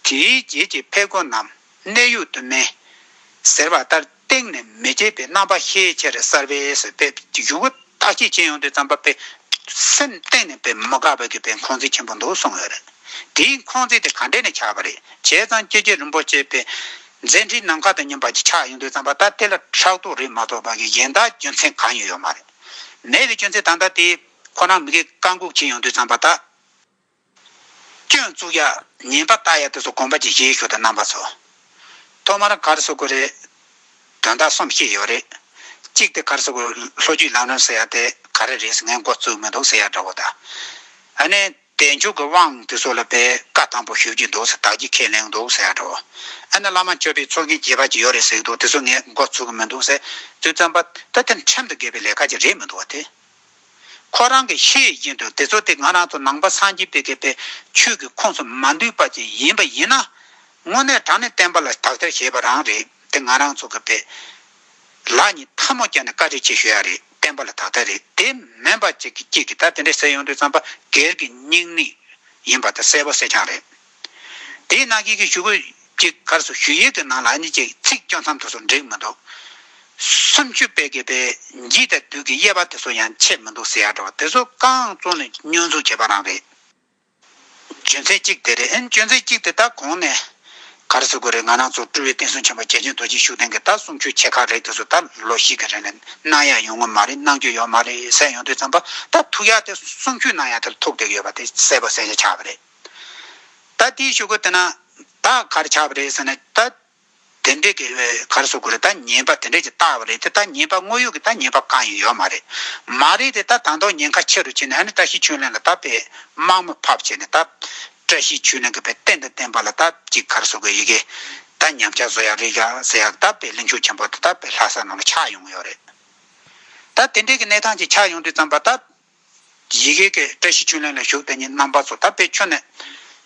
དེའི་རྗེས་ཀྱི་ཕེབས་སྒོ་རྣམས་གནས་དབྱུག་དུ་མེ་ཟེར་བ་ལྟར་གཏིང་ནས་མི་བརྗེད་པའི་རྣམ་པ་ཤས་ཆེར་གསལ་བས་ཟེར་བའི་གཞུག་གུ་བརྟག་དཔྱད་བྱེད་ཡོང་དུས་ཙམ་པ་པའི་སེམས་གཏིང་ནས་པའི་མི་དགའ་བའི་གི་པའི་འཁོན་འཛིན་ཆེན་པོ་འདུག་གསུངས་ཡོད་རེད། དེའི་ཁུངས་བཙན་དེ་ག་འདྲས་ནས་ཆགས་པ་རེད། བྱས་ཙང་སྐྱབས་རྗེ་རིན་པོ་ཆེ་པའི་མཛད་འཕྲིན་ནམ་མཁའ་དང་མཉམ་པ་ཅིག་ཆགས་ཡོང་དུས་ཙམ་པ། ད་དེ་ལ་ཕྲག་དོག་རེད་མ་གཏོགས་པ་གི་གཞན་དག་རྒྱུ་མཚན་གང་ཡང་ཡོད་མ་རེད། མེད་པའི་རྒྱུ་མཚན་ད་ལྟ་དེ་ཁོ་རང་མི་གིས་བཀའ་འགུག་བྱས་ཡོང་དུས་ཙམ་པ། ད་སྐྱོན་བཙུགས་ཡ་ཉེས་པ་བཏགས་ཡ་དེ་ཚོ་དགོངས་པ་ཅིག་བཞེས་ཤོག་དང་རྣམ་པ་ཚོ། ཐོག་མར་ག་རེ་ཟེར་དགོས་རེད། དོན་དག་གསུམ་བཤད་ཡོད་རེད། གཅིག་དེ་ག་རེ་ཟེར་དགོས། ལྷོ་རྒྱུད་ལམ་རིམ་ཟེར་ཡ་དེ་ག་རེ་རེད་ཟེར། ངས་འགོ་བཙུགས་མི་འདུག་ཟེར་ཡ་འདྲ་བོ་དང་། ཨ་ནི་བདེ་མཆོག་གི་དབང་དེ་ཚོ་ལ་དཔེ་བཀའ་དམ་པོ་ཞུ་གི་འདུག་ཟེར། བདག་གིས་ཁས་ལེན་འདུག་ཟེར་ཡ་འདྲ་བོ། ཨ་ནི་བླ་མ་མཆོད་པའི་ཚོགས་རྒྱན་རྒྱས་པ་ཅིག་ཡོད་རེད་ཟེར་གི་འདུག་དེ་ཚོ་ངས་འགོ་ཚུགས་གི་མི་འདུག་ཟེར་དུས་ཙམ་པ། ད་དེ་ཁྲིམས་དང་འགལ་བའི་ལས་ཀ་ཅིག་རེད་མི་འདུག་བ་དེ། ཁོ་རང་གིས་ཤེས་བཞིན་དུ་དེ་ཚོ་དེ་ང་རང་ཚོ་ནང་པ་སངས་རྒྱས་པའི་གི་པའི་ཆོས་ཀྱི་ཁོངས་སུ་མ་འདུས་པ་ཅིག་ཡིན་པ་ཡིན་ན། དངོས་གནས་དྲང་གནས་བསྟན་པ་ལ་དག་ཐེར་བྱེད་པ་རང་རེད། དེ་ང་རང་ཚོ་གི་པའི་ལག་གཉིས་ཐལ་མོ་བརྒྱབ་ནས་བཀའ་དྲིན་ཆེ་ཞུ་ཡ་རེད། བསྟན་པ་ལ་དག་ཐེར་རེད། དེ་མིན་པ་ཅིག་གི་གཅིག་གིས་ད་དེ་འདྲས་ཟེར་ཡོང་དུས་ཙམ་པ། སྒེར་གྱི་སྙིང་ནད་ཡིན་པ་དེ་གསལ་པོ་གསལ་རྐྱང་རེད། དེའི་ནང་གི་གི་ཞུ་དགོས་ཅིག་ག་རེ་ཟེར། ཞུ་ཡིག་གི་ནང་ལ་ཨ་ནི་ཅིག་ཚིག་བཅོ་མཚམས་དེ་ཚོ་འགྲིག་མི་འདུག་སུམ་ཅུ་པའི་གི་པའི་འཇིགས་དང་སྡུག་གི་དབྱེ་བ་དེ་ཚོ་ཡང་ཕྱེ་མི་འདུག་ཟེར་ཡ་འདྲ་བ་དེ་ཚོ་རྐང་བཙུགས་ནས་བསྙོན་འཛུགས་བྱས་པ་རང་རེད། རྒྱུ་མཚན་གཅིག་དེ་རེད། ཨ་ནི་རྒྱུ་མཚན་གཅིག་དེ་ད་གོང་ནས་ག་རེ་ཟེར་དགོས་རེད། ང་རང་ཚོ་སྤྲུལ་པའི་བསྟན་སྲུང་ཆེན་པོ་རྗེ་བཙུན་རྡོ་རྗེ་ཤུགས་ལྡན་གྱི་ད་གསུང་ཆོས་ཆེ་ཁག་རེད། དེ་ཚོ་ད་ལོ་ཤས་ཀྱི་རིང་ལ་གནང་ཡ་ཡོང་གི་མ་རེད། གནང་རྒྱུ་ཡོད་མ་རེད་ཟེར་ཡོང་དུས་ཙམ་པ། ད་ཐུག་ཡ་དེ་གསུང་ཆོས་གནང་ཡ་དེ་ལ་ཐུག་བསྡད་ཡོད་པ་དེ་གསལ་པོ་གསལ་རྐྱང་ཆགས་པ་རེད། ད་དེའི་གཞུག་གུ་དེ་ན་ད་ག་རེ་ཆགས་པ་རེད་ཟེར་ན། ད་དེ་འདྲས་ཀྱི་ག་རེ་ཟེར་དགོས་རེད། ད་ཉེས་པ་དེ་འདྲས་ཀྱི་བཏགས་པ་རེད་དེ། ད་ཉེས་པ་དངོས་ཡོད་ཀྱི་ད་ཉེས་པ་གང་ཡང་ཡོད་མ་རེད། མ་རེད་དེ། ད་ད་དུང་ཉེན་ཁ་ཆེ་རུ་ཕྱིན་ནས་ཨ་ནི་བཀྲ་ཤིས་ཆོས་གླིང་ལ་ད་དཔེ་དམག་མི་ཕབ་བྱས་ནས། ད་བཀྲ་ཤིས་ཆོས་གླིང་གི་དཔེ་རྟེན་དང་བརྟེན་པ་ལ་ད་ཅིག་ག་རེ་ཟེར་དགོས། ཡི་གེ་ད་ཉམས་ཆག་བཟོ་ཡ་རེད་ཡ་ཟེར་ཡ། ད་དཔེ་གླིང་ཆུང་ཆེན་པོ་དེ་ད་དཔེ་ལྷ་ས་ནང་ལ་ཆགས་ཡོང་གི་ཡོད་རེད། ད་དེ་འདྲས་ཀྱི་གནས་སྟངས་ཅིག་ཆགས་ཡོང་དུས་ཙམ་པ། ད་ཡི་གེ་གི་བཀྲ་ཤིས་ཆོས་གླིང་ལ་བཞུགས་དེ་ཉིད་རྣམ་པ་ཚོ་ད་དཔེ་ཁྱོན་ནས་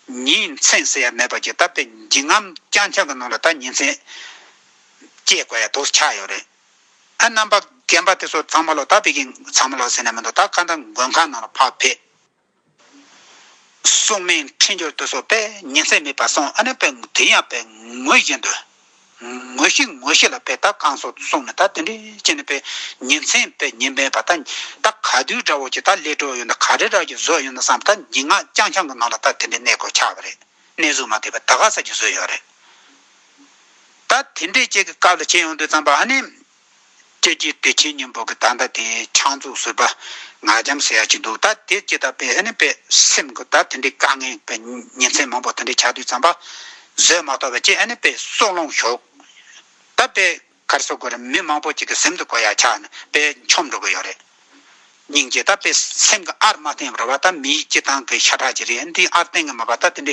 ཉིན་མཚན་ཟེར་ཡ་མེད་པ་ཅིག་ད་དཔེ་འཇིགས་རྔམ་རྐྱང་རྐྱང་གི་ནང་ལ་ད་ཉིན་མཚན་སྐྱེལ་དགོས་ཡ་དོགས་ཆགས་ཡོད་རེད། ཨ་རྣམ་པ་རྒན་པ་དེ་ཚོ་ཚང་མ་ལོ། ད་དཔེ་གི་ཚང་མ་ལོ་ཟེར་ན་མི་འདུག་ད་གང་ལྟར་མགོན་ཁང་ནང་ལ་ཕར་ཕེབས། སྲུང་མའི་འཕྲིན་བཅོལ་དེ་ཚོ་དཔེ་ཉིན་མཚན་མེད་པར་སོང་། ཨ་ནི་དཔེ་དེ་ཡང་དཔེ་ངུ་བཞིན་དུ། ངུ་ཤི་ངུ་ཤི་ལ་དཔེ་ད་གང་སོགས་སོང་ནས། ད་དེ་འདྲས་བྱས་ནས་དཔེ་ཉིན་མཚན་དཔེ་ཉིན་མེད་པ། ད་ད་ག་དུས་འདྲ་བོ་ཅིག་ད་ལས་འགྲོ་ཡོད་ན། ག་རེ་འདྲ་ཅིག་བཟོ་ཡོད་ན་བསམ། ད་ཉིན་ངག་རྐྱང་རྐྱང་གི་ནང་ལ་ད་དེ་འདྲས་གནས་དགོས་ཆགས་པ་རེད། གནས་གཟུགས་མ་བདེ་བ་ད་ག་ས་ཅིག་བཟོས་ཡོད་རེད། ད་དེ་འདྲས་ཅིག་གི་སྐབས་ལ་བྱས་ཡོང་དུས་ཙམ་པ། ཨ་ནི་སྐྱབས་རྗེ་བདེ་ཆེན་སྙིང་པོ་གི་ད་ལྟ་དེ་ཕྱག་མཛོད་ཟུར་པ་ངག་འཇམ་ཟེར་ཡ་ཅིག་འདུག་ད་དེ་ཅིག་ད་དཔེ་ཨ་ནི་དཔེ་སེམས་ཀྱི་ད་དེ་འདྲའི་དཀའ་ངལ་དཔེ་ཉིན་མཚན་མང་པོ་དེ་འདྲའི་ཆགས་དུས་ཙམ་པ། བཟོད་མ་ཐུབ་པ་བྱས། ཨ་ནི་དཔེ་སྲོག་ལོང་ཞོག་ད་དཔེ་ག་རེ་ཟེར་དགོས་རེད། མི་མང་པོ་ཅིག་གི་གཟིམ་དུ་གོ་ཡ་ཆགས་ནས་དཔེ་འཁྱོམ་འགྲོ་གི་ཡོད་རེད། སྙིང་རྗེ་ད་དཔེ་སེམས་ཀྱི་ཨར་མ་བརྟན་པ་རེད་བ། ད་མིའི་སྤྱི་བཏང་གི་ཤ་ཁྲག་ཅིག་རེད། འདི་ཨར་བརྟན་གི་མ་པ། ད་དེ་འདྲའི་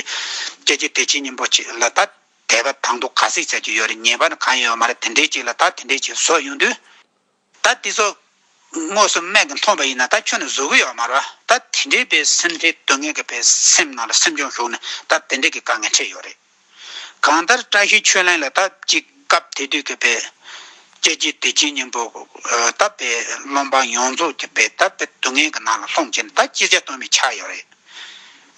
སྐྱབས་རྗེ་བདེ་ཆེན་སྙིང་པོ་ཅིག་ལ་ད་དད་པ་དང་དུ་ག་ཚིག་ཟེར་གྱི་ཡོད་རེད། ཉེས་པ་ནི་གང་ཡང་ཡོད་མ་རེད། དེ་འདྲའི་ཅིག་ལ་ད་དེ་འདྲའི་ཅིག་བཟོ་ཡོང་དུས། ད་དེ་ཚོ་དངོས་སུ་སྨན་གྱིས་འཐུངས་པ་ཡིན་ན་ད་ཁྱོན་ནས་བཟོ་གི་ཡོད་མ་རེད་བ། ད་དེ་འདྲའི་པའི་སེམས་ཁྲལ་སྡུག་བསྔལ་གྱི་པའི་སེམས་ནང་ལ་སེམས་ཆུང་ཞུགས་ནས་ད་དེ་འདྲའི་གི་དཀའ་ངལ་འཕྲད་ཡོད་རེད། གང་ལྟར་བཀྲ་ཤིས་ཆོས་གླིང་ལ་ད་ཅིག་སྐབས་དེ་དུས་ཀྱི་པའི་སྐྱབས་རྗེ་བདེ་ཆེན་སྙིང་པོ་ད་པའི་སློབ་འབངས་ཡོངས་རྫོགས་ཀྱི་པའི་ད་པའི་སྡུག་བསྔལ་གྱི་ནང་ལ་ལྷུང་བྱས་ནས་ད་ཅི་བྱ་གཏོལ་མེད་ཆགས་ཡོད་རེད།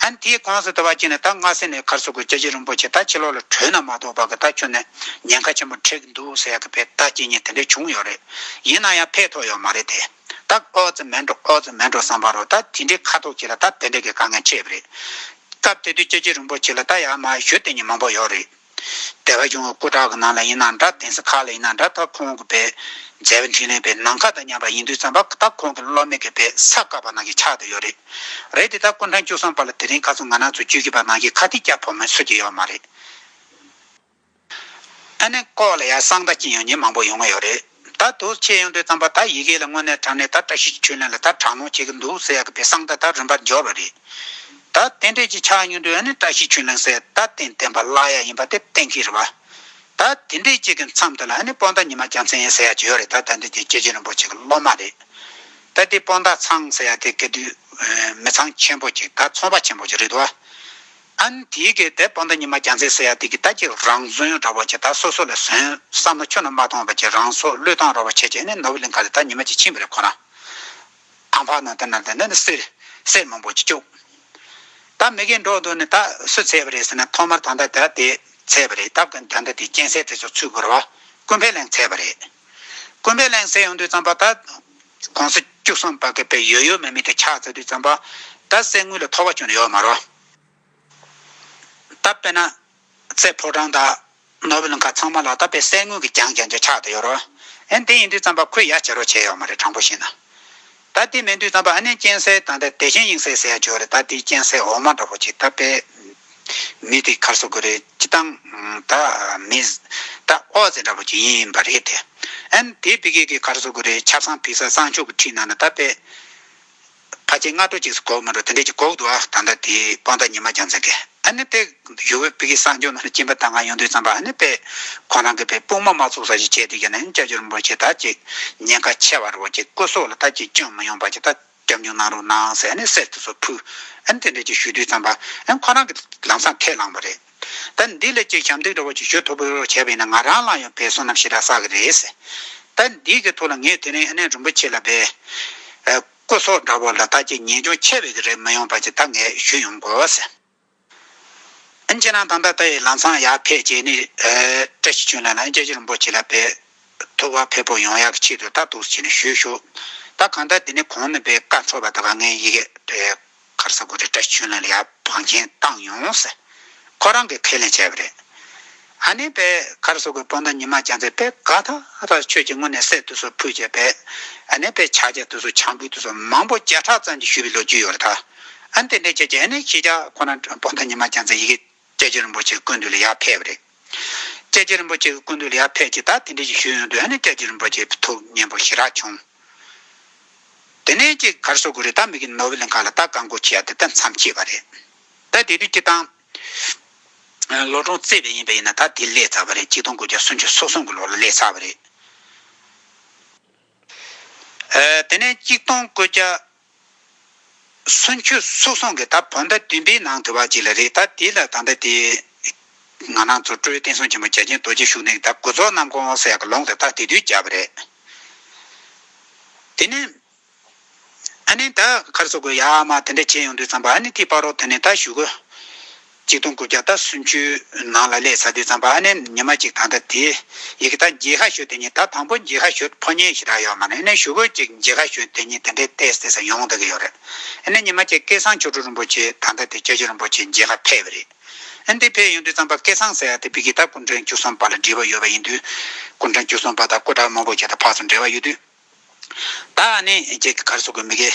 ཨ་ནི་དེའི་གོང་དུ་དེ་བ་ཅིག་ནས་ད་སྔ་ས་ནས་ག་རེ་ཟེར་དགོས། སྐྱབས་རྗེ་རིན་པོ་ཆེ་ད་ཕྱི་ལོགས་ལ་བྲོས་ན་མ་གཏོགས་པ་གི་ད་ཁྱོན་ནས་ཉེན་ཁ་ཆེན་པོ་འཕྲད་ཀྱི་འདུག་ཟེར་ཡ་གི་པའི་ད་ཇི་སྙེད་དེ་འདྲ་བྱུང་ཡོད་རེད། ཡིན་ན་ཡང་ཕེབས་ཐུབ་ཡོད་མ་རེད་དེ། ད་ཨོ་ཙི་མེད་འགྲོ་ཨོ་ཙི་མེད་འགྲོ་བསམ་པ་རོ། ད་དེ་འདྲའི་ཁ་ཐུག་ཅིག་ལ་ད་དེ་འདྲའི་གི་དཀའ་ངལ་འཕྲད་པ་རེད། སྐབས་དེ་དུས་སྐྱབས་རྗེ་རིན་པོ་ཆེ་ལ་ད་ཡར་མར་ཞུ་བསྡད་མཁན་མང་པོ་ཡོད་རེད། སྡེ་པ་གཞུང་གི་སྐུ་དྲག་གི་ནང་ལ་ཡིན་ན་འདྲ། གདན་ས་ཁག་ལ་ཡིན་ན་འདྲ། ད་ཁོང་གི་པའི་མཛད་པ་འཕྲིན་ལས་པའི་ནམ་མཁའ་དང་མཉམ་པ་ཡིན་དུས་ཙམ་པ། ད་ཁོང་གི་སློབ་མའི་གི་པའི་ས་བཀའ་པ་ནང་གི་ཆགས་བསྡད་ཡོད་རེད། རེད་དེ་ད་སྐུ་ཕྲེང་བཅུ་གསུམ་པ་ལ་དེ་རིང་ཁ་སང་ང་རང་ཚོ་བཅུ་བཞི་པ་ནང་གི་ཁ་ཐིག་རྒྱག་ཕོད་མཁན་སུ་གཅིག་ཡོད་མ་རེད། ཨ་ནི་ལྐོག་ལ་ཡ་གསང་བརྡ་བྱེད་ཡོང་མཁན་མང་པོ་ཡོང་གི་ཡོད་རེད། ད་དུ་ཆེ་ཡོང་དུས་ཙམ་པ་ད་ཡི་གེ་ལ་དངོས་གནས་དྲང་གནས་ད་བཀྲ་ཤིས་ཆོས་གླིང་ལ་ད་དྲག་གནོན་བྱེད་ཀྱི་འདུག་ཟེར་ཡ་གི་པའི་གསང་བརྡ་ད་རིམ་པར་འབྱོར་བ་རེད། ད་དེ་འདྲས་ཅིག་ཆགས་ཡོང་དུས་ཨ་ནི་བཀྲ་ཤིས་ཆོས་གླིང་ཟེར་ད་རྟེན་བརྟེན་པ་བརླག་ཡ་ཡིན་པ་དེ་གཏན་འཁེལ་རེད་བ། ད་དེ་འདྲས་ཅིག་གི་མཚམས་དེ་ལ་ཨ་ནི་སྤོན་ཟླ་ཉི་མ་རྒྱལ་མཚན་ཟེར་ཡ་ཅིག་ཡོད་རེད། ད་ད་འདི་དེ་སྐྱབས་རྗེ་རིན་པོ་ཆེ་གི་སློབ་མ་རེད། ད་དེ་སྤོན་ཟླ་ཚང་ཟེར་ཡ་དེ་ག་དུས་མི་ཚང་ཆེན་པོ་ཅིག་ད་ཚོང་པ་ཆེན་པོ་ཅིག་རེད་འདུག་བ། ཨ་ནི་དེའི་གི་དེ་སྤོན་ཟླ་ཉི་མ་རྒྱལ་མཚན་ཟེར་ཡ་དེ་གི་ད་ཅིག་རང་བཙན་འདྲ་བོ་ཅིག་ད་སོ་སོ་ལ་བཟོན་བསམ་བློ་ཁྱོན་ནས་མ་གཏོང་བ་ཅིག་རང་སྲོག་བློས་བཏང་འདྲ་བོ་བྱས་བྱས་ནས་ནོར་བུ་གླིང་ཁ་ལ་ད་ཉི་མ་ཅིག་ཕྱིན་པ་རེད་ཁོ་རང་། ཨམ་ཕ་ནང་དེ་ན་དེ་ནས་གསེར་གསེར་མང་པོ་ཅིག་བཅུག་ད་མི་རྒན་འགྲོ་འདུག་ནས་ད་སུ་འཚོལ་བ་རེད་ཟེར་ན། ཐོག་མར་ད་ལྟ་ད་དེ་འཚོལ་བ་རེད། ད་ཀུན་ད་ལྟ་དེ་སྤྱན་གསལ་དེ་ཚོ་ཚུད་དགོས་རེད་བ། ཀུན་ཕན་གླིང་འཚོལ་བ་རེད། ཀུན་ཕན་གླིང་འཚོལ་ཡོང་དུས་ཙམ་པ་ད་གོང་ས་བཅུ་གསུམ་པ་གི་པའི་ཡོད་ཡོད་མེད་མེད་དེ་ཆགས་ཚར་དུས་ཙམ་པ། ད་གསེར་དངུལ་ལ་ཐོགས་པ་ཅུང་ཡོད་མ་རེད་བ། ད་དཔེར་ན་རྩེ་ཕོ་བྲང་དང་ནོར་བུ་གླིང་ཁ་ཚང་མ་ལ་ད་དཔེ་གསེར་དངུལ་གྱི་གྱང་གྱང་ཅིག་ཆགས་བསྡད་ཡོད་རེད། ཨ་ནི་དེ་ཡིན་དུས་ཙམ་པ་ཁོས་ཡ་བྱེད་རོགས་བྱས་ཡོད་མ་རེད། དྲང་པོ་བཤད་ན། ད་དེ་མེད་དུས་ཙམ་པ་ཨ་ནི་སྤྱན་གསལ་ད་ལྟ་བདེ་ཆེན་དབྱིངས་གསལ་ཟེར་ཡ་ཅིག་ཡོད་རེད། ད་དེ་སྤྱན་གསལ་འོག་མ་འདྲ་པོ་ཅིག་ད་དཔེ་མི་དེ་ག་རེ་ཟེར་དགོས་རེད། སྤྱིར་བཏང་ད་མི་ད་ཨོ་ཙི་འདྲ་པོ་ཅིག་ཡིན་པ་རེད་དེ། ཨ་ནི་དེ་ཕ་གི་གི་ག་རེ་ཟེར་དགོས་རེད། ཆབ་གསང་ཕེབས་ས་གསང་ཆུང་གི་འཁྲིས་ནང་ན་ད་དཔེ་ཕལ་ཆེར་སྔ་དྲོ་གཅིག་སུ་གོ་མི་འགྲོ་དེ་འདྲས་ཅིག་གོ་འདུག་ཨ། ད་ལྟ་དེའི་དཔང་རྟགས་ཉི་མ་རྒྱལ་མཚན་གྱི་ཨ་ནི་དེ་ཡུ་གུ་ཕ་གི་གསང་སྤྱོད་ནང་ལ་སྐྱིན་པ་ད་ང་ཡོང་དུས་ཙམ་པ་ཨ་ནི་དཔེ་ཁོ་རང་གི་དཔེ་དཔུང་མ་མ་ཚུགས་ས་ཞིག་བྱས་དེ་ག་ནས་སྐྱབས་རྗེ་རིན་པོ་ཆེ་ད་ཅིག་ཉེན་ཁ་ཆེ་བ་རེད་པ། ཅིག་སྐུ་སྲོག་ལ་ད་ཅིག་སྐྱོན་མི་ཡོང་པ་ཅིག་ད་སྐྱབས་འཇུག་གནང་རོགས་གནང་ཟེར་ཨ་ནི་གསེར་དེ་ཚོ་ཕུལ། ཨ་ནི་དེ་འདྲས་ཅིག་ཞུ་དུས་ཙམ་པ་ཨ་ནི་ཁོ་རང་གི་ལམ་སང་ཁས་བླངས་པ་རེད། ད་འདི་ལས་ཅིག་ཞབས་འདེགས་འདྲ་པོ་ཅིག་ཞུ་ཐུབ་པ་བྱས་པ་ཡིན་ན་ང་རང་ལ་ཡང་དཔེ་བསོད་ནམས་ཞེ་དྲག་བསགས་ཀྱི་རེད་ཟེར། ད་འདི་གི་ཐོག་ལ་ངས་དེ་རིང་ཨ་ནི་རིན་པོ་ཆེ་ལ་དཔེ་ཨ་སྐུ་སྲོག་འདྲ་པོ་ལ་ད་ཅིག་ཉེས་སྐྱོན་ཆེ་བའི་གི་རེད་མི་ཡོང་པ་ཅིག་ད་ངས་ཞུས་ཡོང་དགོས་ཟེར། ཨ་ཁྱེད་རང་ད་ལྟ་ད་ཡི་ལམ་སང་ཡར་ཕེབས་རྗེས་ནི་ཨ་བཀྲ་ཤིས་ཆོས་གླིང་ལ་ཨ་སྐྱབས་རྗེ་རིན་པོ་ཆེ་ལ་དཔེ་ཐུགས་ཁུར་ཕེབས་པོ་ཡོང་ཡག་གི་ཆེད་དུ་ད་འདུག་སེ་བྱས་ནས་ཞུས་ཞུ། ད་གང་ལྟར་དེ་ནི་གོང་ནས་དཔེ་བཀའ་འཁྲོལ་བ་དག་ངས་ཡི་གེ་དཔེ་ག་རེ་ཟེར་དགོས་རེད། བཀྲ་ཤིས་ཆོས་གླིང་ལ་ཡར་བང་ཆེན་བཏང་ཡོང་ཟེར། ཁོ་རང་གིས་ཁས་ལེན་བྱས་པ་རེད། ཨ་ནི་དཔེ་ག་རེ་ཟེར་དགོས། དཔོན་ད་ཉི་མ་རྒྱལ་མཚན་དཔེ་དགའ་ཐག་ཐག་ཆོད་ཀྱི་ངོ་ནས་གསེར་དེ་ཚོ་ཕུལ་བྱས་པས། ཨ་ནི་དཔེ་ཕྱག་རྒྱ་དེ་ཚོ་ཕྱག་འབུལ་དེ་ཚོ་མང་པོ་བརྒྱ་ཕྲག་ཙམ་ཅིག་ཞུས་པའི་ལོ་རྒྱུས་ཡོད་རེད་ད། ཨ་ནི་དེ་འདྲས་བྱས་བྱས་ཨ་ནི་ཁྱེད་ཅག་ཁོ་རང་དཔོན་ད་ཉི་མ་རྒྱལ་མཚན་ཡི་གེ་སྐྱབས་རྗེ་རིན་པོ་ཆེའི་སྐུ་མདུན་ལ་ཡར་ཕེབས་པ་རེད། སྐྱབས་རྗེ་རིན་པོ་ཆེའི་སྐུ་མདུན་ལ་ཡར་ཕེབས་ཀྱི་ད་དེ་འདྲས་ཅིག་ཞུས་ཡོང་དུས་ཨ་ནི་སྐྱབས་རྗེ་རིན་པོ་ཆེ་ཐུགས་མཉེས་པོ་ཞེ་དྲག་བྱུང་། དེ་ནས་ཅིག་ག་རེ་ཟེར་དགོས་རེད། ད་མི་གི་ནོར་བུ་གླིང་ཁ་ལ་ད་བཀའ་བསྒོ་བྱེད་ཡ་དེ་ད་མཚམས་ཆད་པ་རེད། ད་དེ་དུས་སྤྱིར་བཏང་ལོ་གྲངས་བརྩིས་པ་ཡིན་པ་ཡིན་ན་ད་དེ་སླེབས་ཚར་བ་རེད། གཅིག་སྟོང་དགུ་བརྒྱ་སུམ་ཅུ་སོ་གསུམ་གྱི་ལོ་ལ་སླེབས་ཚར་བ་རེད། ཨ་དེ་ནས་གཅིག་སྟོང་དགུ་བརྒྱ་སུམ་ཅུ་སོ་གསུམ་གྱི་ད་བོད་ཟླ་བདུན་པའི་ནང་དུ་བ་ཅིག་ལ་རེད། ད་དེ་ལ་ད་ལྟ་དེ་ང་རང་ཚོ་སྤྲུལ་བསྟན་སྲུང་ཆེན་མོ་རྒྱལ་ཆེན་རྡོ་རྗེ་ཤུགས་ལྡན་གྱི་ད་དགུ་རྫོགས་རྣམ་ཀུན་ཟེར་ཡག་གི་ལུང་དེ་ད་དེ་དུས་བརྒྱབ་པ་རེད། དེ་ནས་ཨ་ནི་ད་ག་རེ་ཟེར་དགོས། ཡར་མར་དེ་འདྲ་བྱས་ཡོང་དུས་ཙམ་པ་ཨ་ནི་དེའི་བར་དུ་དེ་ནས་ད་གཞུག་གུ་གཅིག་སྟོང་དགུ་བརྒྱ་ད་སུམ་ཅུ་ནང་ལ་སླེབས་ཚར་དུས་ཙམ་པ་ཨ་ནི་ཉི་མ་གཅིག་ད་ལྟ་དེ་ཡི་གེ་ད་མཇལ་ཁ་ཞུ་དེ་ཉིད་ད་དང་པོ་མཇལ་ཁ་ཞུ་ཕོ་ཉས་ཞེ་དྲག་ཡོད་མ་རེད། ཨ་ནི་གཞུག་གུ་གཅིག་མཇལ་ཁ་ཞུ་དེ་ཉིད་དེ་འདྲའི་ཏོག་ཙམ་ཡོང་བསྡད་ཀྱི་ཡོད་རེད། ཨ་ནི་ཉི་མ་གཅིག་སྐལ་བཟང་ཆོ་འཕྲུལ་རིན་པོ་ཆེ་ད་ལྟ་དེ་སྐྱབས་རྗེ་རིན་པོ་ཆེ་མཇལ་ཁ་ཕེབས་པ་རེད། ཨ་ནི་དེ་ཕེབས་ཡོང་དུས་ཙམ་པ་སྐལ་བཟང་ཟེར་ཡ་དེ་ཕ་གི་ད་སྐུ་ཕྲེང་བཅུ་གསུམ་པ་ལ་འབྲེལ་བ་ཡོད་པ་ཡིན་དུས་སྐུ་ཕྲེང་བཅུ་གསུམ་པ་དང་སྐུ་དྲག་མང་པོ་བྱས་ད་ཕར་ཚུར་འབྲེལ་བ་ཡོད་དུས། ད་ཨ་ནི་ཅིག་ག་རེ་ཟེར་དགོས། མི་གི་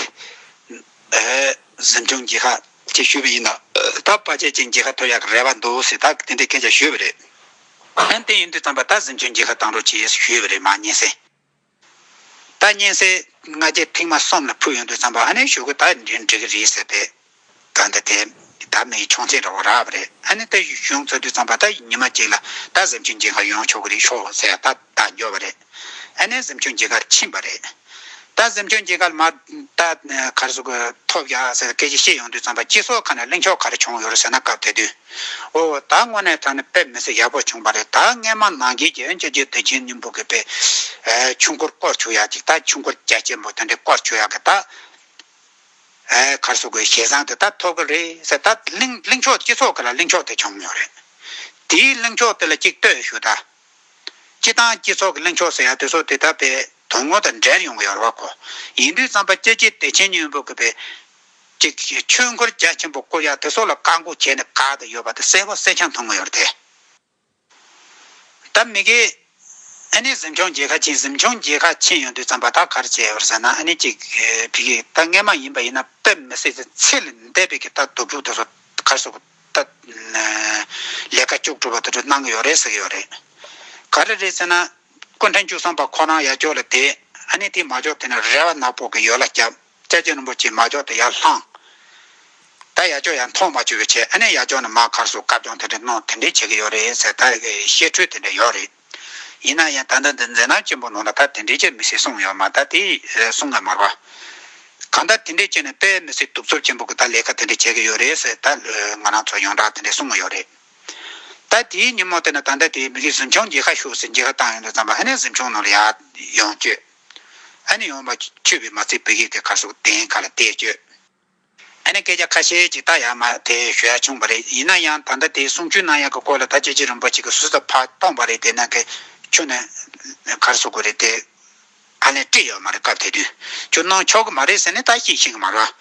ཨེ་གཟིམ་ཆུང་མཇལ་ཁ་ཅིག་ཞུས་པ་ཡིན་ན་ད་ཕལ་ཆེར་ཅིག་མཇལ་ཁ་ཐོབ་ཡག་གི་རེ་བ་འདུག་ཟེར་ད་དེ་འདྲའི་སྐད་ཆ་ཞུས་པ་རེད། ཨ་ནི་དེ་ཡིན་དུས་ཙམ་པ་ད་གཟིམ་ཆུང་མཇལ་ཁ་བཏང་རོགས་བྱེད་ཞུས་པ་རེད། མ་སྙན་སེང་། ད་སྙན་སེང་ལྔ་བརྒྱ་ཐེངས་མ་གསུམ་ལ་ཕུལ་ཡོང་དུས་ཙམ་པ་ཨ་ནི་གཞུག་གུ་ད་འགྲིག་འགྲིག་གི་རེད་ཟེར་ཏེ། ད་འདི་དེ་ད་མི་ཡི་ཆུང་ཚེ་འདྲ་བོ་རག་པ་རེད། ཨ་ནི་ད་ཡོང་ཚར་དུས་ཙམ་པ་ད་ཉི་མ་གཅིག་ལ་ད་གཟིམ་ཆུང་མཇལ་ཁ་ཡོང་ཆོག་གི་རེད་ཤོག་ཟེར་ད་ད་འགྱོ་བ་རེད། ཨ་ནི་གཟིམ་ཆུང་མཇལ་ཁར་ཕྱིན་པ་རེད། ད་གཟིམ་ཆུང་མཇལ་ཁར་མ་ད་ག་རེ་ཟེར་དགོས། ཐོབ་ཡ་ཟེར་སྐད་ཆ་བཤད་ཡོང་དུས་ཙམ་པ་སྤྱི་ཚོགས་ཁ་ནས་གླེང་ཕྱོགས་ག་རེ་བྱུང་ཡོད་རེད་ཟེར་ན། སྐབས་དེ་དུས་ཨོ་ད་དངོས་གནས་དྲང་གནས་དཔེ་མི་སྲིད་ཡག་པོ་བྱུང་པ་རེད། ད་སྔས་མ་ནང་བཞིན་གྱི་ཨ་ནི་སྐྱབས་རྗེ་བདེ་ཆེན་སྙིང་པོ་གི་དཔེ་ཆོས་འཁོར་བསྐོར་ཆོག་ཡ་ཅིག་ད་ཆོས་འཁོར་རྒྱ་ཆེན་པོ་དེ་འདྲ་བསྐོར་ཆོག་ཡ་གི་ད། ཨེ་ག་རེ་ཟེར་དགོས། ཞལ་བཟང་དེ་ད་ཐོབ་ཀྱི་རེད་ཟེར་ད་གླེང་གླེང་ཕྱོགས་སྤྱི་ཚོགས་ཀྱི་ལ་གླེང་ཕྱོགས་དེ་བྱུང་ཡོད་རེད། དེའི་གླེང་ཕྱོགས་དེ་ལ་གཅིག་ལྟོས་ཞུ་ད། སྤྱི་བཏང་སྤྱི་ཚོགས་ཀྱི་གླེང་ཕྱོགས་ཟེར་ཡ་དེ་ཚོ་དེ་ད་དཔེ་དོན་དངོས་དང་འབྲེལ་ཡོང་གི་ཡོད་རེད་བ་ཁོ། ཡིན་དུས་ཙམ་པ་སྐྱབས་རྗེ་བདེ་ཆེན་སྙིང་པོ་གི་དཔེ་གཅིག་ཆོས་འཁོར་རྒྱ་ཆེན་པོ་བསྐོར་ཡ་དེ་ཚོ་ལ་བཀག་འགོག་བྱས་ནས་བཀག་བསྡད་ཡོད་པ་དེ་གསལ་པོ་གསལ་རྐྱང་མཐོང་གི་ཡོད་རེད་དེ། ད་མི་གིས་ཨ་ནི་གཟིམ་ཆུང་མཇལ་ཁ་ཕྱིན། གཟིམ་ཆུང་མཇལ་ཁ་ཕྱིན་ཡོང་དུས་ཙམ་པ་ད་ག་རེ་བྱས་ཡོད་རེད་ཟེར་ན། ཨ་ནི་ཅིག་ཕ་གི་ད་སྔས་མ་ཡིན་པ་ཡིན་ན་དཔེ་མི་སྲིད་ཚེ་ལས་འདས་པའི་གི་ད་སྡུག་སྦྱོང་དེ་ཚོ་ག་རེ་ཟེར་དགོས། ད་ལས་ཀ་ལྕོགས་གྲུབ་པ་དེ་ཚོ་གནང་གི་ཡོད་རེད་ཟེར་གི་ཡོད་རེད། ག་རེ་རེད་ཟེར་ན། སྐུ་ཕྲེང་བཅུ་གསུམ་པ་ཁོ་རང་ཡར་ཕྱོགས་ལ་བསྡད། ཨ་ནི་དེ་མར་ཕྱོགས་དེ་ནས་རེ་བ་ནག་པོ་གི་ཡོལ་བ་བརྒྱབ། སྐྱབས་རྗེ་རིན་པོ་ཆེ་མར་ཕྱོགས་དེ་ཡར་ལྷུང་། ད་ཡར་ཕྱོགས་ཡར་མཐོང་མ་བཅུག་པའི་ཆེད་ཨ་ནི་ཡར་ཕྱོགས་ནས་མར་ག་རེ་ཟེར་བཀའ་བློན་དེ་འདྲ་གནང་དེ་འདྲ་བྱེད་ཀྱི་ཡོད་རེད་ཟེར་ད་བཤད་སྲོལ་དེ་འདྲ་ཡོད་རེད། ཡིན་ན་ཡང་ད་ལྟ་འདི་མཛད་རྣམ་ཆེན་པོ་ནང་ལ་ད་དེ་འདྲ་ཅིག་མི་སྲིད་གསུངས་ཡོད་མ། ད་དེ་གསུང་གི་མ་རེད་བ། གང་ལྟར་དེ་འདྲ་བྱས་ནས་དཔེ་མི་སྲིད་གདུག་རྩུབ་ཆེན་པོ་གི་ད་ལས་ཀ་དེ་འདྲ་བྱེད་ཀྱི་ཡོད་རེད་ཟེར་ད་ང་རང་ཚོ་ཡོངས་གྲགས་དེ་འདྲ་གསུང་གི་ཡོད་རེད། ད་དེའི་ཉིན་མོ་དེ་ན་ད་ལྟ་དེའི་མི་གི་གཟིམ་ཆུང་མཇལ་ཁ་ཞུ་ཟེར་མཇལ་ཁ་བཏང་ཡོང་དུས་ཙམ་པ་ཨ་ནི་གཟིམ་ཆུང་ནང་ལ་ཡར་ཡོང་བཅུག་ཨ་ནི་ཡོང་མ་བཅུག་པའི་མ་ཚད་བོད་ཡིག་དེ་ག་རེ་ཟེར་གདན་ཁ་ལ་བསྡད་བཅུག་ཨ་ནི་སྐད་ཆ་ཁ་ཤས་ཅིག་ད་ཡར་མར་དེ་ཞུ་ཡ་བྱུང་བ་རེད། ཡིན་ན་ཡང་ད་ལྟ་དེའི་གསུང་ཆོས་གནང་ཡ་གི་སྐོར་ལ་ད་སྐྱབས་རྗེ་རིན་པོ་ཆེ་གི་ཟུར་དུ་ཕར་གཏོང་བ་རེད། དེ་ན་གི་ཁྱོད་ནི་ག་རེ་ཟེར་དགོས་རེད་དེ། ཨ་ནི་སྤྲད་ཡོད་མ་རེད། སྐབས་དེ་དུས་ཁྱོད་གནང་ཆོག་གི་མ་རེད་ཟེར་ནས་ད་ཤེས་ཤེས་གི་མ་རེད།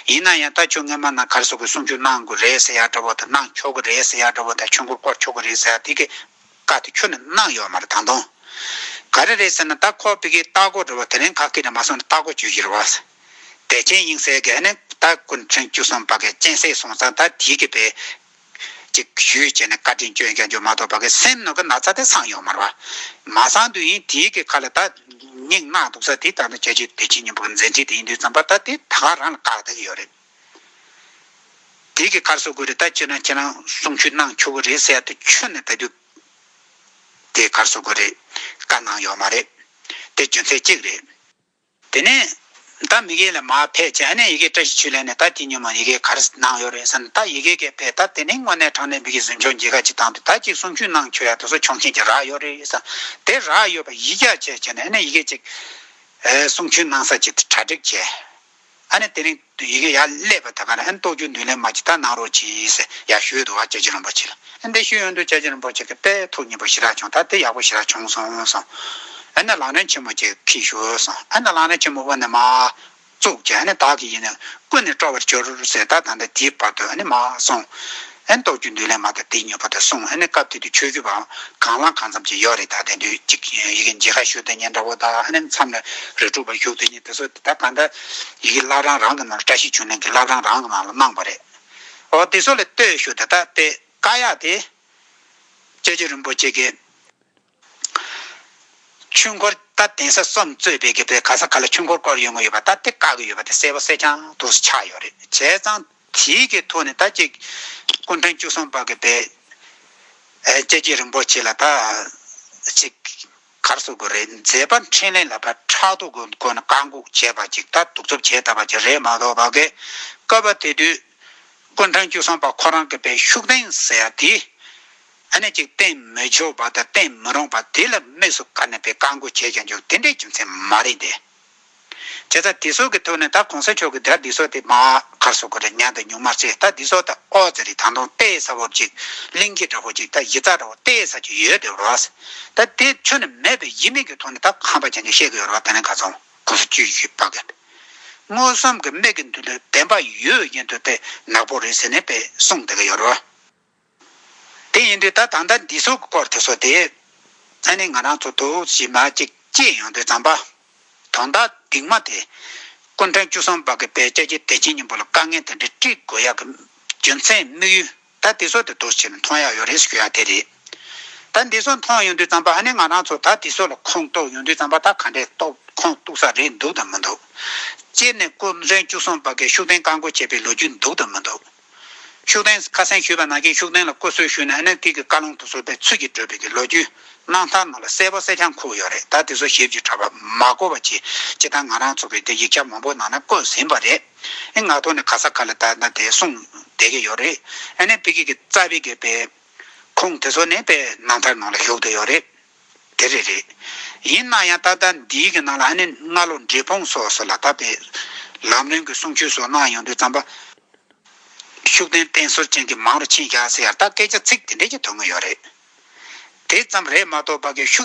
ཡིན་ན་ཡང་ད་ཁྱོད་སྔོན་མ་ན་ག་རེ་ཟེར་དགོས། གསུང་ཆོས་གནང་དགོས་རེད་ཟེར་ཡ་འདྲ་བོ་དང་། གནང་ཆོག་གི་རེད་ཟེར་ཡ་འདྲ་བོ་དང་། ཆོས་འཁོར་བསྐོར་ཆོག་གི་རེད་ཟེར་ཡ་དེ་གི་བཀའ་དེ་ཁྱོན་ནས་གནང་ཡོད་མ་རེད། ད་དུང་ག་རེ་རེད་ཟེར་ན། ད་ཁོ་ཕ་གིའི་ལྟ་སྐོར་འདྲ་བོ་དེ་རིང་ཁ་སྐད་ནས་མ་སོང་ནས་ལྟ་སྐོར་བྱོས་ཀྱི་རེད་བ། དད་ཅན་ཡིན་ཟེར་གི། ཨ་ནི་ད་སྐུ་ཕྲེང་བཅུ་གསུམ་པ་གི་སྤྱན་གཟིགས་སོང་ཙང་ད་དེའི་གི་བས་ཅིག་ཞུས་བྱས་ནས་བཀའ་དྲིན་བསྐྱོན་རྒྱག་རྒྱུ་མ་གཏོགས་པ་གི་སེམས་ནང་གི་ན་ཚ་དེ་སངས་ཡོད་མ་རེད་བ། མ་སངས་དུས་ཡིན་དེའི་གི་ཁ་ལ་ད་སྙིང་ན་འདུག་ས་དེ་ད་ནི་བྱ་རྒྱུད་བདེ་ཆེན་སྙིང་པོ་གི་མཛད་འཕྲིན་དེ་ཡིན་དུས་ཙམ་པ་ད་དེ་ད་ག་རང་ལ་བཀག་བསྡད་ཀྱི་ཡོད་རེད། དེ་གི་ཁར་སོ་དགོས་རེད། ད་ཁྱེད་རང་ཁྱེད་རང་གསུང་ཆོས་གནང་ཆོག་གི་རེད་ཟེར་ཡ་དེ་ཁྱོན་ནས་ད་དུས་དེ་ཁར་སོ་དགོས་རེད། བཀའ་གནང་ཡོད་མ་རེད། དེ་རྒྱུ་མཚན་གཅིག་རེད། དེ་ནས་ད་མི་ཡི་གེ་ལ་མར་ཕེབས་བྱས། ཨ་ནི་ཡི་གེ་བཀྲ་ཤིས་ཆོས་གླིང་ནས་ད་དེ་ཉིན་མོ་ཡི་གེ་ག་རེ་གནང་ཡོད་རེད་ཟེར་ན། ད་ཡི་གེ་གས་ཕེབས། ད་དེ་ནས་དངོས་གནས་དྲང་གནས་མི་གི་གཟིམ་ཆུང་མཇལ་ཁ་ཅིག་བཏང་དུས་ད་ཅིག་གསུང་ཆོས་གནང་ཆོག་ཡ་དེ་ཚོ་ཆོག་མཆན་ཅིག་རག་ཡོད་རེད་ཟེར། དེ་རག་ཡོད་པ་ཡིད་འཇགས་བྱས་བྱས་ནས་ཨ་ནི་ཡི་གེ་ཅིག་ཨེ་གསུང་ཆོས་གནང་ས་ཅིག་གྲ་སྒྲིག་བྱས། ཨ་ནི་དེ་རིང་ཡི་གེ་ཡར་སླེབས་པ་ད་ག་ནས་ཨ་ནི་རྟོགས་བརྗོད་མདུན་ལེགས་མ་ཅིག་ད་གནང་རོགས་གྱིས་ཟེར་ཡར་ཞུས་འདུག་བ། སྐྱབས་རྗེ་རིན་པོ་ཆེ་ལ། ཨ་འདི་ཞུས་ཡོང་དུས་སྐྱབས་རྗེ་རིན་པོ་ཆེ་གིས་དཔེ་ཐུགས་མཉེས་པོ་ཞེ་དྲག་བྱུང་། ད་དེ་ཡག་པོ་ཞེ་དྲག་བྱུང་སོང་གསུངས། ཨ་ནི་ལམ་རིམ་ཆེན་མོ་ཅིག་ཁྱེར་ཤོག་གསུངས། ཨ་ནི་ལམ་རིམ་ཆེན་མོ་དབུ་ནས་མར་བཙུགས་བྱས། ཨ་ནི་བདག་གི་ཡིད་ནི་ཀུན་ནས་སྤྲོ་བར་གྱུར་ཟེར། ད་ད་ལྟ་དེའི་བར་དུ་ཨ་ནི་མར་གསུངས། ཨ་ནི་རྟོགས་བརྗོད་མདུན་ལེགས་མ་དང་དེའི་མྱུར་བ་དེ་གསུངས། ཨ་ནི་སྐབས་དེ་དུས་ཆོས་བརྒྱུད་པ་གང་ལ་གང་འཚམ་ཅིག་ཡོད་རེད། ད་དེ་དུས་ཅིག་ཡི་གེ་མཇལ་ཁ་ཞུ་བསྡད་མཁན་འདྲ་བོ་དང་། ཨ་ནི་མཚམས་ལ་རི་ཁྲོད་པ་བཞུགས་བསྡད་མཁན་དེ་ཚོ་ད་གང་ལྟར་ཡི་གེ་བླ་བྲང་རང་གི་ནང་ལ། བཀྲ་ཤིས་ཆོས་གླིང་གི་བླ་བྲང་རང་གི་ནང་ལ་གནང་བ་རེད། འོ་དེ་ཚོ་ལ་ལྟོས་ཞུ་དེ་ད་དཔེ་བཀའ་ཡག་དེ། སྐྱབས་རྗེ་རིན་པོ་ཆེ་གིས་ཆོས་འཁོར་ད་གདན་ས་གསུམ་གཙོས་པའི་གི་བའི་ག་ས་ག་ལ་ཆོས་འཁོར་བསྐོར་ཡོང་གི་ཡོད་པ་ད་དེ་བཀག་གི་ཡོད་པ་དེ་གསལ་པོ་གསལ་རྐྱང་དུ་ཆགས་ཡོད་རེད། བྱས་ཙང་དེའི་གི་ཐོག་ནས་ད་ཅིག་སྐུ་ཕྲེང་བཅུ་གསུམ་པ་གི་བའི་ཨེ་སྐྱབས་རྗེ་རིན་པོ་ཆེ་ལ་ད་ཅིག་ག་རེ་ཟེར་དགོས་རེད། མཛད་པ་འཕྲིན་ལས་ལ་ཕར་ཕྲག་དོག་གི་སྒོ་ནས་བཀག་འགོག་བྱས་པ་ཅིག་ད་གདུག་རྩུབ་བྱས་བསྡད་པ་ཅིག་རེད་མ་གཏོགས་པ་གི། སྐབས་དེ་དུས་སྐུ་ཕྲེང་བཅུ་གསུམ་པ་ཁོ་རང་གི་བའི་ཤུགས་ལྡན་ཟེར་ཡ་དེ་ཨ་ནི་ཅིག་བསྟེན་མི་ཆོག་པ་དང་བསྟེན་མི་རུང་བ་དེ་ལ་དམིགས་སུ་བཀར་ནས་བའི་བཀག་འགོག་བྱས་ཀྱང་འཇུག་དེ་འདྲའི་རྒྱུ་མཚན་མ་རེད་དེ། བྱས་ཙང་དེ་ཚོ་གི་ཐོག་ནས་ད་གོང་ས་མཆོག་གིས་ད་འདི་ཚོ་དེ་མར་ག་རེ་ཟེར་དགོས་རེད། ཉན་དང་ཉུང་མ་བྱས། ད་འདི་ཚོ་ད་ཨོ་ཙི་རེད། ད་དུང་ཏོག་ཙམ་བོ་ཅིག་གླེང་གི་འདྲ་བོ་ཅིག་ད་གཞི་རྩ་འདྲ་བོ་ཏོག་ཙམ་ཅིག་ཡོད་དེ་རེད་བ། ད་དེ་ཁྱོན་ནས་མེད་པའི་ཡིན་མིན་གྱི་ཐོག་ནས་ད་ཁམས་པ་ཅན་གྱིས་བཤད་ཀྱི་ཡོད་རེད་བ། དེ་ནས་ཁ་སང་གོང་ས་བཅུ་བཞི་པ་གིས་མངོན་སུམ་གྱི་མིག་གི་མདུན་ལ་བདེན་པ་ཡོད་བཞིན་དུ་དེ་ནག་པོ་རེད་ཟེར་ནས་དཔེ་གསུངས་བསྡད་ཀྱི་ཡོད་རེད་བ། དེ་ཡིན་དུས་ད་ད་ལྟ་འདི་ཚོ་གི་སྐོར་དེ་ཚོ་དེ་ཨ་ནི་ང་རང་ཚོ་ཐུགས་ཞིབ་མ་ཅིག་དཔྱད་ཡོང་དུས་ཙམ་པ། དོན་དག་སྟིང་མ་དེ་སྐུ་ཕྲེང་བཅུ་གསུམ་པ་གི་བའི་སྐྱབས་རྗེ་བདེ་ཆེན་སྙིང་པོ་ལ་དཀའ་ངལ་དེ་འདྲ་སྤྲད་དགོས་ཡག་གི་རྒྱུ་མཚན་དམིགས་ཡུལ་ད་དེ་ཚོ་དེ་འདུག་སེ་བྱས་ནས་མཐོང་ཡག་ཡོད་རེད་ཞུ་ཡག་དེ་རེད། ད་འདི་ཚོ་མཐོང་ཡོང་དུས་ཙམ་པ་ཨ་ནི་ང་རང་ཚོ་ད་དེ་ཚོ་ལ་ཁུངས་གཏུགས་ཡོང་དུས་ཙམ་པ་ད་ག་འདྲས་གཏུགས་ཁུངས་གཏུགས་ས་རེད་འདུག་དང་མི་འདུག་སྤྱིར་ནས་སྐུ་ཕྲེང་བཅུ་གསུམ་པ་གིས་ཤུགས་ལྡན་བཀའ་འགུགས་བྱས་པའི་ལོ་རྒྱུས་འདུག་དང་མི་འདུག་ཤུགས་ལྡན་ཁ་སང་ཞུས་པ་ནང་བཞིན་ཤུགས་ལྡན་ལ་སྐུ་གསོལ་ཞུས་ནས་ཨ་ནི་དེ་གི་བཀའ་ལུང་དེ་ཚོ་དཔེ་ཚུལ་གྱིས་བསྒྲུབས་པའི་གི་ལོ་རྒྱུས་རྣམ་ཐར་ནང་ལ་གསལ་པོ་གསལ་རྐྱང་བཀོད་ཡོད་རེད། ད་དེ་ཚོ་ཞིབ་ཅིག་དྲག་པ་མ་གོ་བ་བྱས། སྤྱིར་བཏང་ང་རང་ཚོ་གི་དེ་ཡིག་ཆ་མང་པོ་ནང་ན་བཀོད་ཟིན་པ་རེད། ཨེ་ང་ཐོག་ནས་ག་ས་ག་ལ་ད་ན་དེ་གསུངས་བསྡད་ཀྱི་ཡོད་རེད། ཨ་ནི་ཕ་གི་གི་རྩ་བའི་གི་དཔེ་ཁུངས་དེ་ཚོ་ནི་དཔེ་རྣམ་ཐར་ནང་ལ་བཞུགས་བསྡད་ཡོད་རེད། དེ་རེད་རེད། ཡིན་ན་ཡང་ད་ལྟ་འདིའི་གི་ནང་ལ་ཨ་ནི་སྔ་ལོ་འབྲས་སྤུངས་སོགས་སུ་ལ་ད་དཔེ་ལམ་རིམ་གྱི་གསུང་ཆོས་སོགས་གནང་ཡོང་དུས་ཙམ་པ། ཤུགས་ལྡན་བསྟེན་ཟུར་ཅན་གྱི་མང་རུ་ཕྱིན་བཞག་ཟེར་ཡ་ད་སྐད་ཆ་ཚིག་དེ་འདྲས་ཀྱི་ཐོན་གི་ཡོད་རེད། དེ་ཙམ་རེད་མ་གཏོགས་ཕ་གི་ཤུགས་